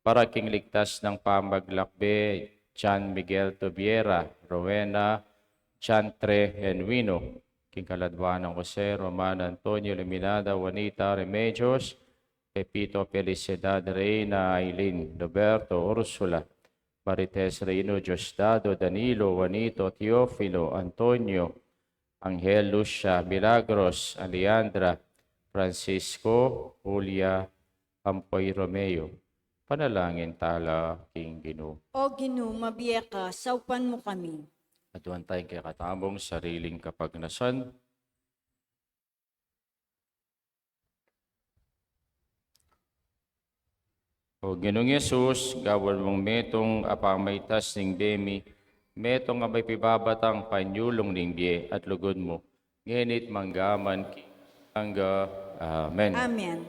para king ligtas nang pamaglakbe, John Miguel Tubiera, Rowena, John Tre Genuino, king kaladwa nang Jose, Roman Antonio, Luminada, Juanita Remedios, Pepito Felicidad, Reina Aileen, Roberto, Ursula, Marites Reino, Diosdado, Danilo, Juanito, Teofilo, Antonio, Angel, Lucia, Milagros, Alejandra, Francisco, Julia, ampo i Romeo. Panalangin tala king Ginu. O Ginu, mabie ka, saupan mu kami. Aduan taya ing kekatamung sariling kapagnasan. O Ginung Jesus, gawan mung metung a pamaitas ning bie mi, metung a mapibabatang panyulung ning bie at lugud mu, ngeni't manggaman king alang angga. Amen. Amen.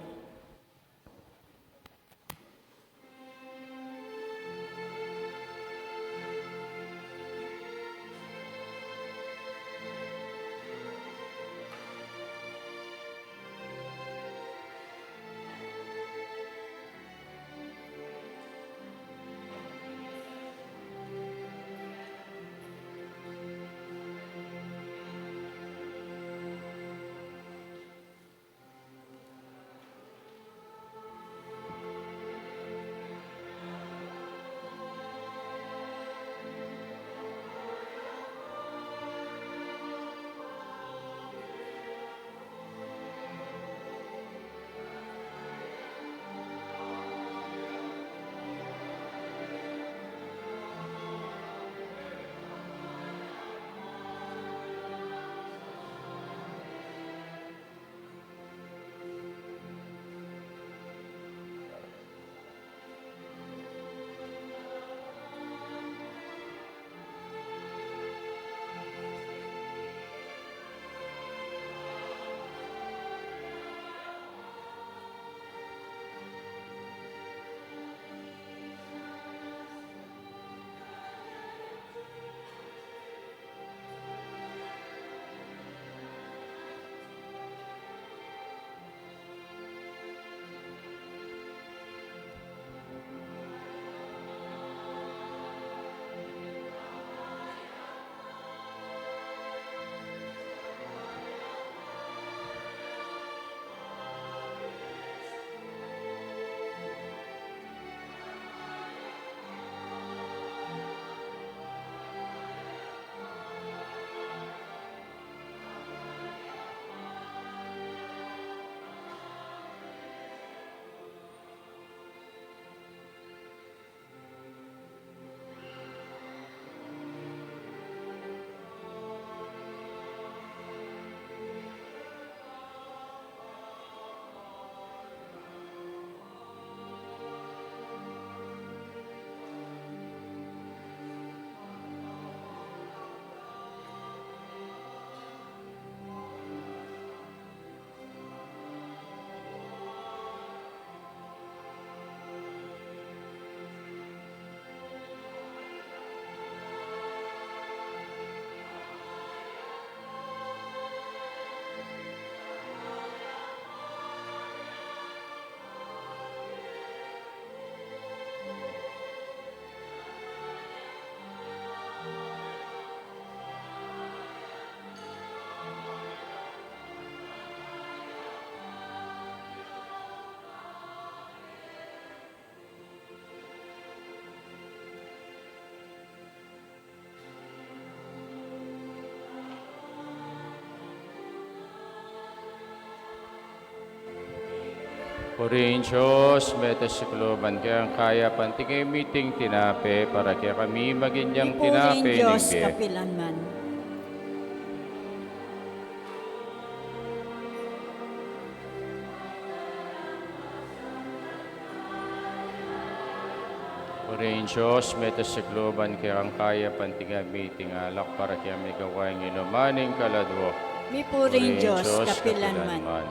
Purihin Dios, mete sa kaluban keng kayapan, tingin miting tinape, para kekami maging yang tinape ning bie. Purihin Dios kapilanman. Purihin Dios, mete sa kaluban keng kayapan, tingin miting alak, para kekami gawan ing inuman ning kaladwa. Mipurihin Dios kapilanman.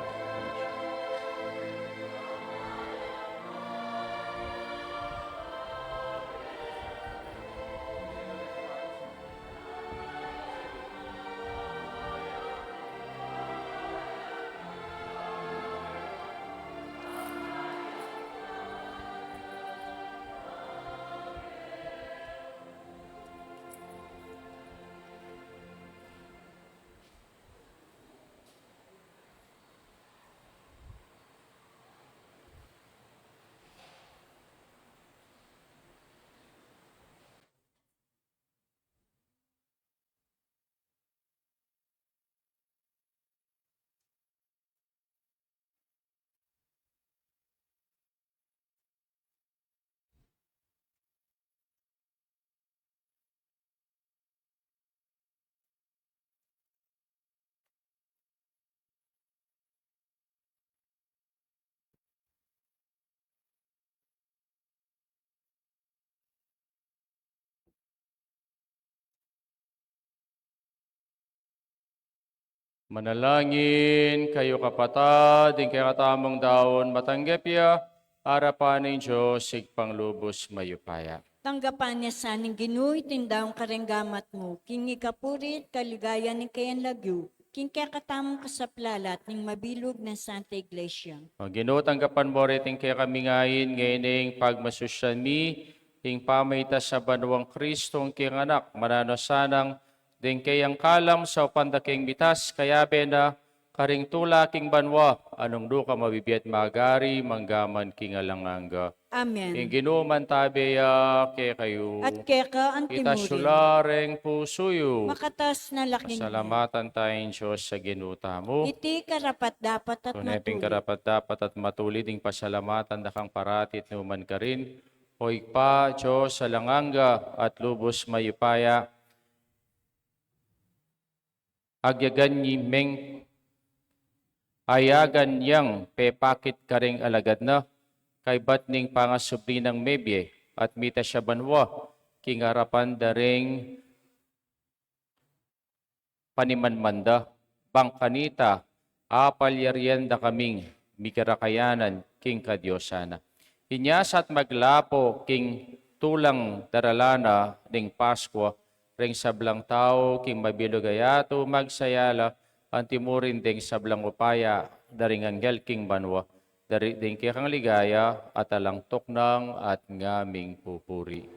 Manalangin kayu, kapatad, ing kekatamung daun matanggap ya arapan ning Dios Ibpang lubus mayupaya. Tanggapan na sa ning Ginu iting daun kareng gamat mu, king ikapuri at kaligayan ning kayang lagyu, king kekatamung kasaplalan at ning mabilug nang Santa Iglesia. O Ginu, tanggapan mu ring kekami ngeni ing pagmasusyan mi king pamaitas a banwang Kristu ing kayang Anak, mananu sanang deng kayang kalam saupan da keng mitas, kayabe na karing tula king banwa, a nung nukarin mabibie at magari, mangga man king alang angga. Amen. Ing Ginu mantabe ya kekayu. At keka antimurin. Itas yu la reng pusu yu. Makatas na la king Ginu. Pasalamatan taya ing Dios a Ginu tamu. Iti karapat-dapat at matulid. Tune pin karapat-dapat at matulid ing pasalamatan da kang parati at nukarin man, O Ibpa, Dios alang angga at lubus mayupaya. Agyagan ye meng, ayagan yang pepakit karing alagad na, kaybat ning pangasubli nang mebie at mitas ya banwa, king arapan da ring panimanman da, bang kanita apalyarian da kaming mikarakayanan king kadiosan na. Inya sa at maglapo king tulang darala na ning Paskua, ring sablang tau king mabilug a yatu magsaya la, antimurin deng sablang upaya da ring anghel king banwa, dari ding kekang ligaya at alang tuknang at ngaming pupuri.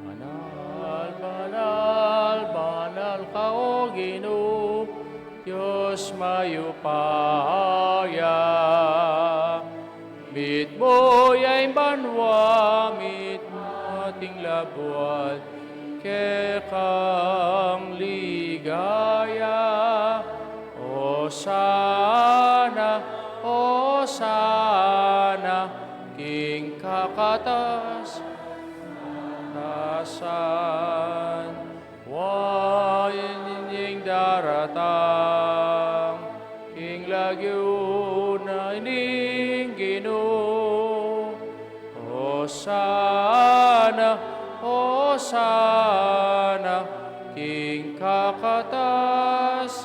Banal, banal, banal ka, O Ginu, Dios mayupaya. Mitmu ya ing banua, mitmu ya ing labuad, keka ing ligaya. Osana, Osana, king kakatas-katasan. Wa ing daratang king lagyu na ning Ginu. Osana, Osana, king kakatas-katasan.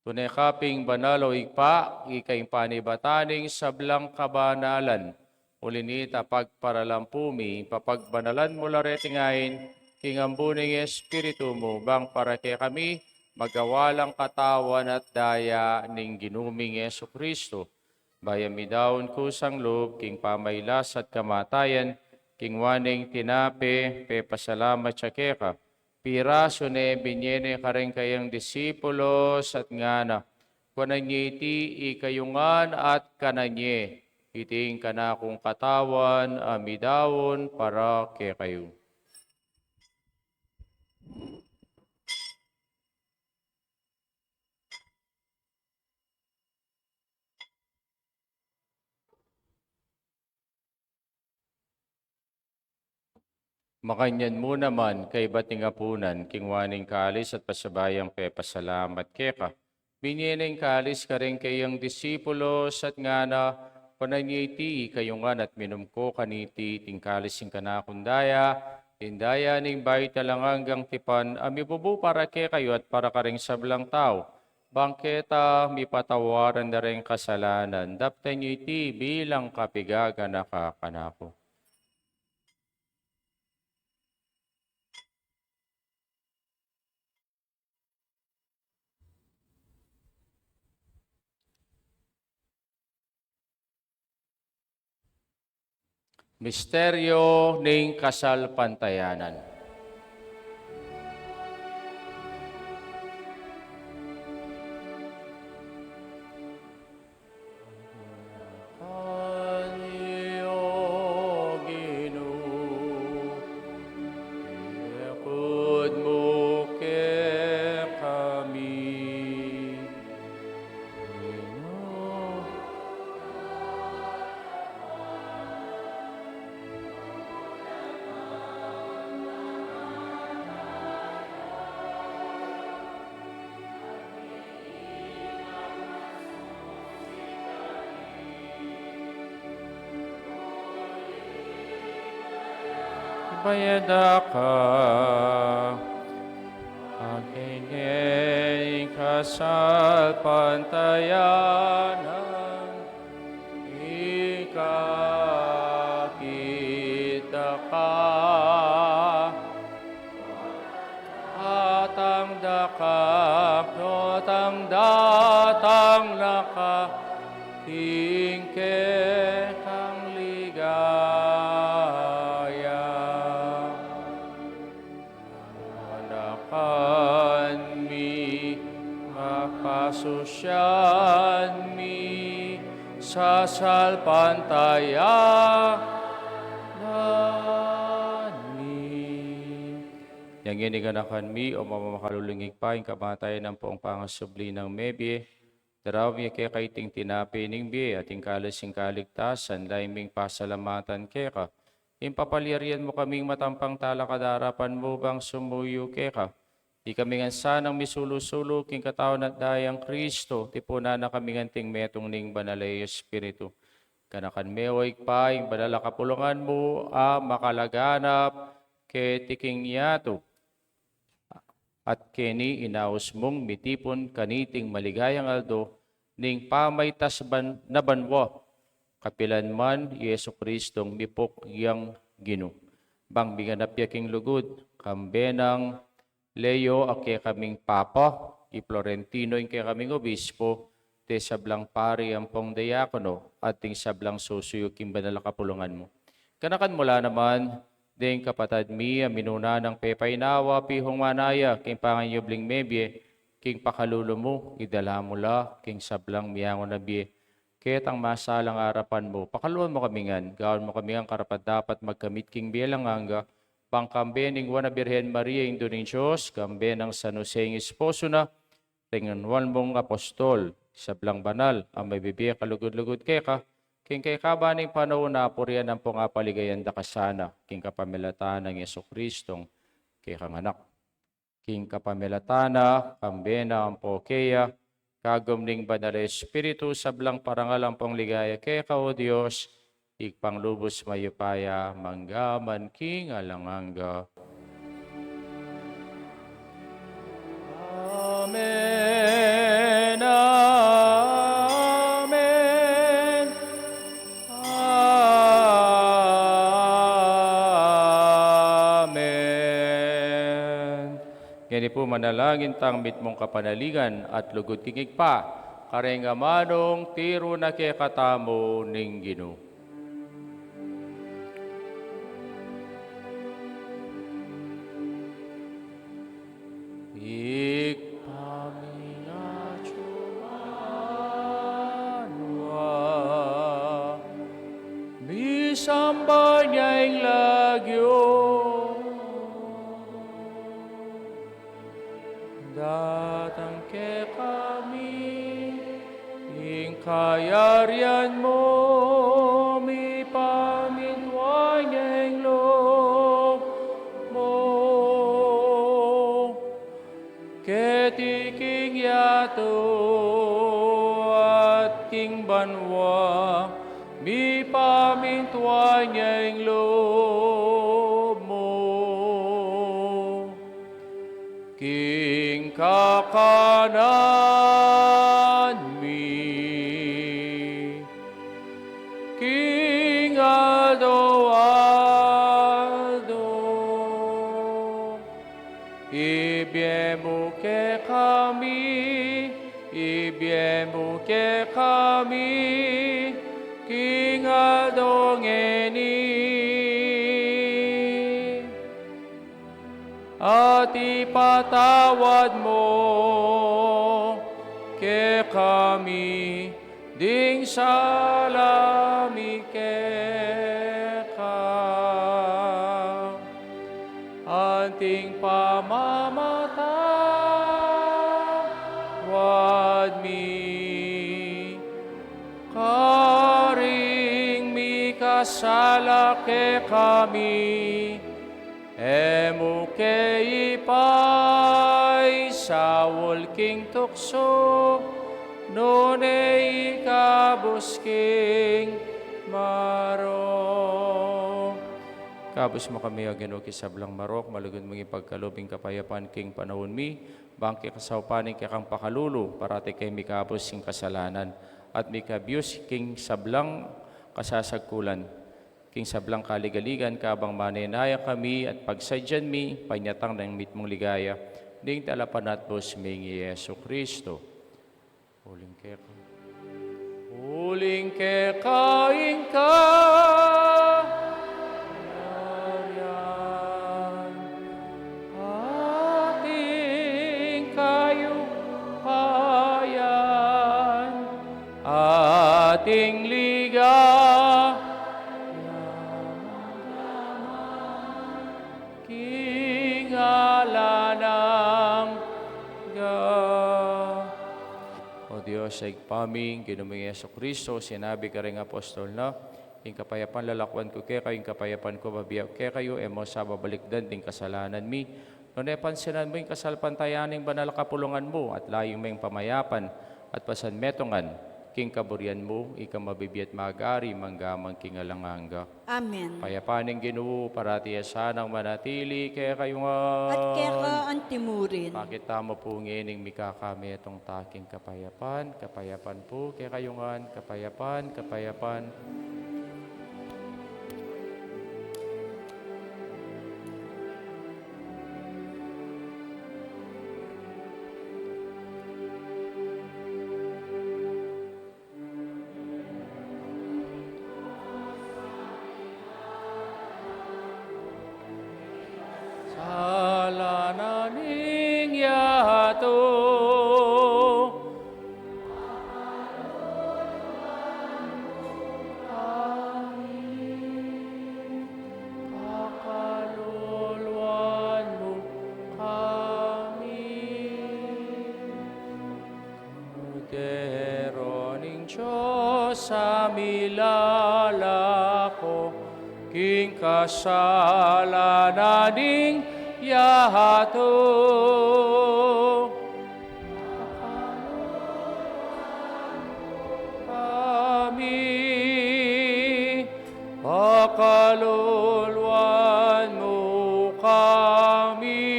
Tune ka pin banal, O Ibpa, ika ing panibatan ning sablang kabanalan. Uli nita, pagparalampu mi, papagbanalan mu la reting ain, king ambun ning Espiritu mu, bang para kekami, magawa lang katawan at daya ning Ginu ming Jesucristo. Bayu mi daun kusang lub, king pamailas at kamatayan, kinua ne ing tinape, pepasalamat ya keka, pirasu ne, binie ne karing kayang disipulos, at ngana, kuanan ye iti ikayu ngan at kanan ye, iti ing kanakung katawan, a midaun para kekayu. Makanyan mu naman, kaybat ning apunan, kinua ne ing kalis at pasabayang pepasalamat keka, binie ne ing kalis karing kayang disipulos, at ngana, kuanan ye iti ikayu ngan at minum ko kaniti, iti ing kalis ning kanakung daya, ing daya ning bayu at alang anggang tipan, a mibubu para kekayu at para karing sablang tau, bang keta mipatawaran da ring kasalanan. Daptan ye iti bilang kapigaganaka kanaku. Misteryo ning kasalpantayanan. Anyo Ginu, ikud mu kekami. Ibayada ka, akin ing kasalpantayanan, ika kita ka, atang dakak, no tang datang na ka, king kekang ligaya. Anakan mi, makasusyan mi, sasalpantayanan mi. Yang ini ganakan mi, o mamakalulungig pa, ing kamatayan ampong pangasubli nang mebie, daraun mi keka iting tinape ning bie, at ing kalis ning kaligtasan, lalu ming pasalamatan keka. Ing papalyarian mu kaming matampang talakad king arapan mu bang sumuyu keka. Ikami ngan sanang misulu-sulu king katawan at dayang Kristo, tipunan na kami ngan anting metung ning Banal a Espiritu. Ganakan me, o Ibpa, ing banal a kapulungan mu, a makalaganap keti king yatu. At keni inaus mung mitipun kaniting maligayang aldo ning pamaitas ban-, na banua, kapilan man i Jesucristong mipuk yang Ginu. Bang minganap ya king lugud, kambe nang Leo a kekaming Papa, i Florentino ing kekaming Obispo, ding sablang pari ampong diakono, at ding sablang susuyu king banal a kapulungan mu. Ganakan mu la naman ding kapatad mi a minuna nang pepainawa, pihung manaya king panganyubling mebie, king pakalulu mu, idala mu la king sablang miangun a bie ketang masalang arapan mu. Pakaluan mu kami ngan, gawan mu kami ngan karapat-dapat magkamit king bie alang angga, bang kambe ning Nuan a Birhen Maria, Indu ning Dios, kambe nang San Jose ing esposo na, ding nuan mung apostol, sablang banal a mabibie kalugud-lugud keka, king kekaban ning panaun, apurian ampong apaligayan da ka sana, king kapamilatan nang Jesucristong kekang Anak. King kapamilatan na, kambe na ampo keya, kagum ning Banal a Espiritu, sablang parangal ampong ligaya keka, o Dios, Ibpang lubus mayupaya, mangga man king alang angga. Amen, amen, amen. Pu, manalangin tang mitmung kapanaligan at lugud king Ibpa, kareng amanung tiru na kekatamu ning Ginu. Ibpa mi, atyu ka banua, misamban ya ing lagyu mu, datang kekami ing kayarian mu, mipamintuan ya ing lub mu keti king yatu at king banua. Mipamintuan ya ing lub mu king kakanan mi king aldo-aldo. Ibie mu kekami, ibie mu kekami king aldo ngeni, at ipatawad mu kekami ding sala mi keka, anting pamamatawad mi karing mikasala kekami. E mu ke ipaisaul king tuksu, nune ikabus king marok. Ikabus mu kami, O Ginu, king sablang marok, malugud mung ipagkalub ing kapayapan king panaun mi, bang king kasaupan ning kekang pakalulu, parati keng mikabus king kasalanan at mikabius king sablang kasasagkulan, king sablang kaligaligan, kabang manenaya kami at pagsadyan mi panyatang ning mitmung ligaya ning Talapanatbus ming i Jesucristo. Uling keka, uling keka ing kayarian, at ing kayupayan, at ing ligaya, king alang angga. O Dios, Ibpa mi, Ginu ming Jesucristo, sinabi karing apostol na, ing kapayapan lalakwan ku kekayu, ing kapayapan ku bibie ku kekayu, e mu sa babalikdan ding kasalanan mi, nune pansinan mu ing kasalpantayanan ning banal a kapulungan mu, at layun me ing pamayapan at pasanmetungan king kaburian mu, ika a mabibie at magari mangga man king alang angga. Amen. Kapayapan ning Ginu parati ya sanang manatili kekayu ngan. At keka anti murin. Pakit tamu pu ngening mikakametung ta king kapayapan, kapayapan pu kekayu ngan, kapayapan, kapayapan. Sala na ning yatu. Pakaluluan mu kami. Kordero ning Dios, a milalako king kasalanan ning yatu. Kami, pakaluluan mu kami.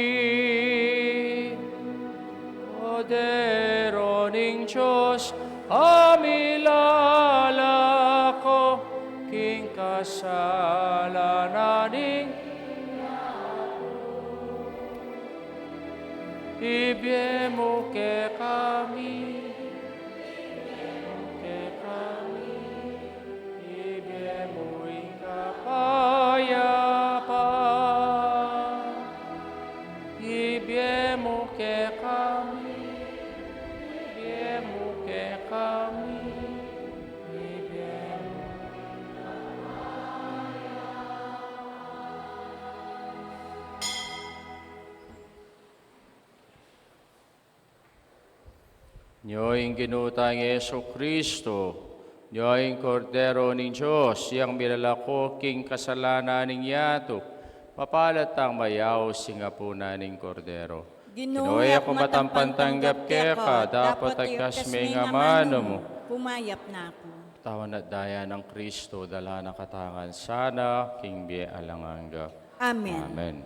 Kordero ning Dios, a milalako king kasalanan ning yatu. Ibie mu kekami, ibie mu kekami, ibie mu ing kapayapan. Ibie mu kekami, ibie mu kekami, ibie mu. Nyo ing Ginu tang Jesucristo, nyo ing Kordero ning Dios, yang milalako king kasalanan ning yatu. Mapalad tang mayaus king apunan ning Kordero. Ginu, e ku matampang tanggap keka, dapot agkas me ing amanu mu. Kumayap na ku. Katawan at daya nang Kristo, dala na katamu ngan sana king bie alang angga. Amen. Amen.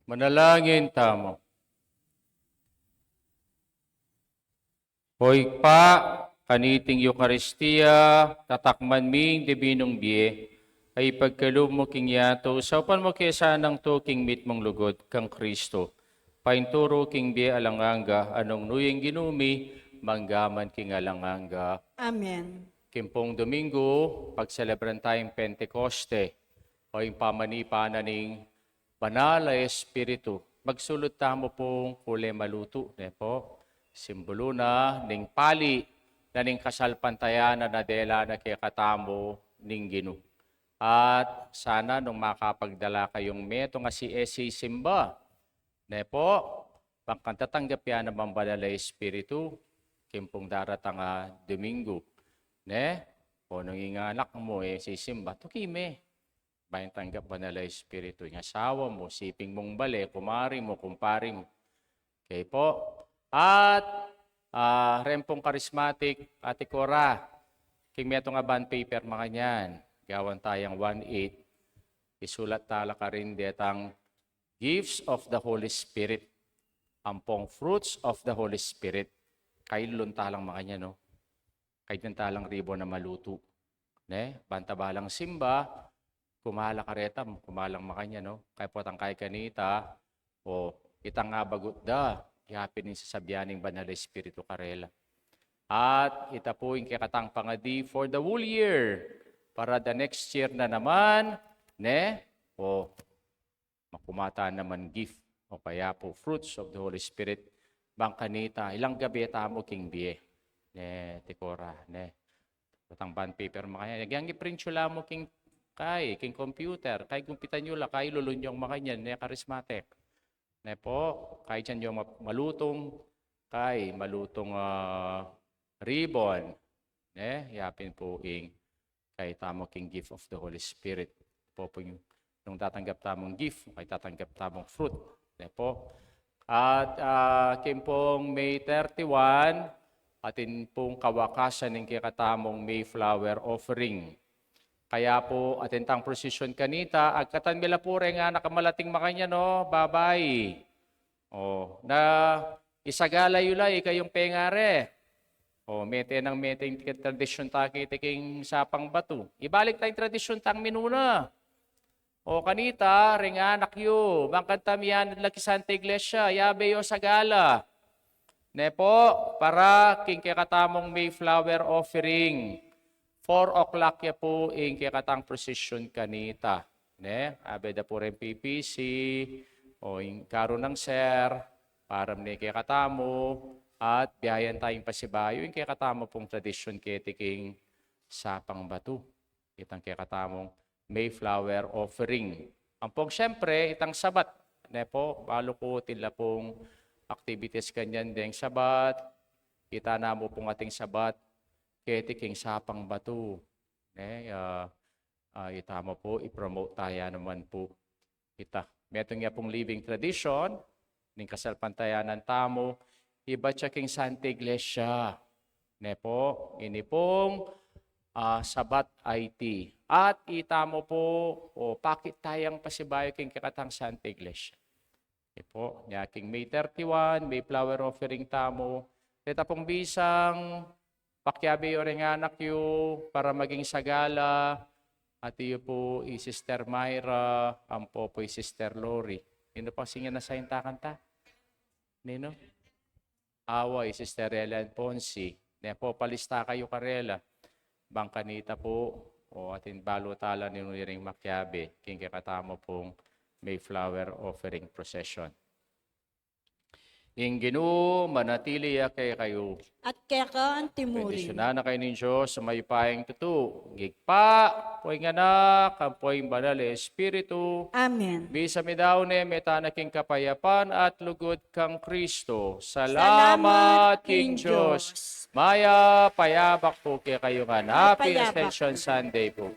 Manalangin tamu. O Ibpa, kaniting Eukaristia, tatakman ming dibinung bie, a ipagkalub mu king yatu, saupan mu ke sanang tu king mitmung lugud kang Kristo. Painturu king bie alang angga, a nung nu yang Ginu mi, mangga man king alang angga. Amen. King pung Domingo, pagselebran tayang Pentecoste, o ing pamanipa na ning Banal a Espiritu. Magsulud tamu pung kule malutu, ne pu? Simbulu na ning pali na ning kasalpantayanan a dela na kekatamu ning Ginu. At sana nung makapagdala kayung metung a si-, e sisimba, ne pu, bang kang tatanggap ya namang Banal a Espiritu, king pung daratang a Domingo, ne? O nung ing anak mu, e sisimba, tuki me. Bang tanggap Banal a Espiritu, ing asawa mu, siping mung bale, kumari mu, kumpari mu. Okay pu. At, ah, reng pung charismatic, Ate Cora, king metung a bond paper makanyan, gawan tayang one eight, isulat tala karin detang gifts of the Holy Spirit, ampong fruits of the Holy Spirit. Kailun talang makanyan, no? Kaitan talang ribbon a malutu, ne? Bang ta balang simba, kumala kareta, kumalang makanyan, no? Kaya potang kay kanita, o itang abagut da, yapin ing sasabian ning Banal a Espiritu karela. At ita pu ing kekatang pangadi for the whole year, para the next year na naman, ne? O makumatan naman gift, o kaya pu fruits of the Holy Spirit, bang kanita, ilang gabe tamu king bie, ne, Ate Cora, ne? Potang bond paper makanyan, yang iprint yu la mu king, kay, king computer, kay gumpitan yu la, kay lulun yung makanyan, ne, charismatic. Ne pu, kay diyan yung ma-, malutung, kay malutung, ah, ribbon, ne, yapin pu ing kay tamu king gift of the Holy Spirit. Pu, pu ing, nung tatanggap tamung gift, kay tatanggap tamung fruit, ne pu. At, ah, king pung May thirty-one, atin pung kawakasan ning kekatamung Mayflower offering. Kaya pu, atin tang procession kanita, agkatan mi la pu reng anak a malating makanyan, no, babai. O, na isagala yu la, ikayung pengari. O, mete nang mete ing tradisyun ta keti king sapang batu. Ibalik ta ing tradisyun tang minuna. O, kanita, reng anak yu, bang kanta miyanad la king Santa Iglesia, yabe yu sagala. Ne pu, para king kekatamung Mayflower offering. Four o'clock ya pu ing kekatang procession kanita. Ne, abe da pu reng P P C, o ing karu nang ser, para mu ne kekatamu, at biayan tayung pasibayu ing kekatamu pung tradisyun keti king sapang batu. Itang kekatamung Mayflower offering. Ampong siyempre, itang Sabat, ne pu, balu ku atin la pung activities kanyan deng Sabat, ita na mu pung ating Sabat keti king sapang batu, ne, ah, ah, ita mu pu, i-promote taya naman pu ita. Metung ya pung living tradition ning kasalpantayanan tamu, ibat ya king Santa Iglesia, ne pu, ini pung, ah, Sabat I T. At ita mu pu, o, pakit tayang pasibayu king kekatang Santa Iglesia. Ipu, nya king May thirty-one, Mayflower offering tamu. Reta pung bisang pakiabe yu reng anak yu para maging sagala, at yu pu i Sister Myra, ampo pu i Sister Lori. Ninu pa sing yan a saintakan ta? Ninu? Awa, i Sister Ellen Ponsi. Ne pu, palista kayu karela. Bang kanita pu, o atin balu tala ninu iring makiabe king kekatamu pung Mayflower offering procession. Ing Ginu manatili ya kekayu. At keka anti mu rin. Bendisyunan na kayu ning Dios a mayupayang tutu, ing Ibpa, ampo ing Anak, ampo ing Banal a Espiritu. Amen. Bisa mi daun e, meta na king kapayapan at lugud kang Kristo. Salamat king Dios. Mayap a yabak pu kekayu ngan. Happy Ascension Sunday pu.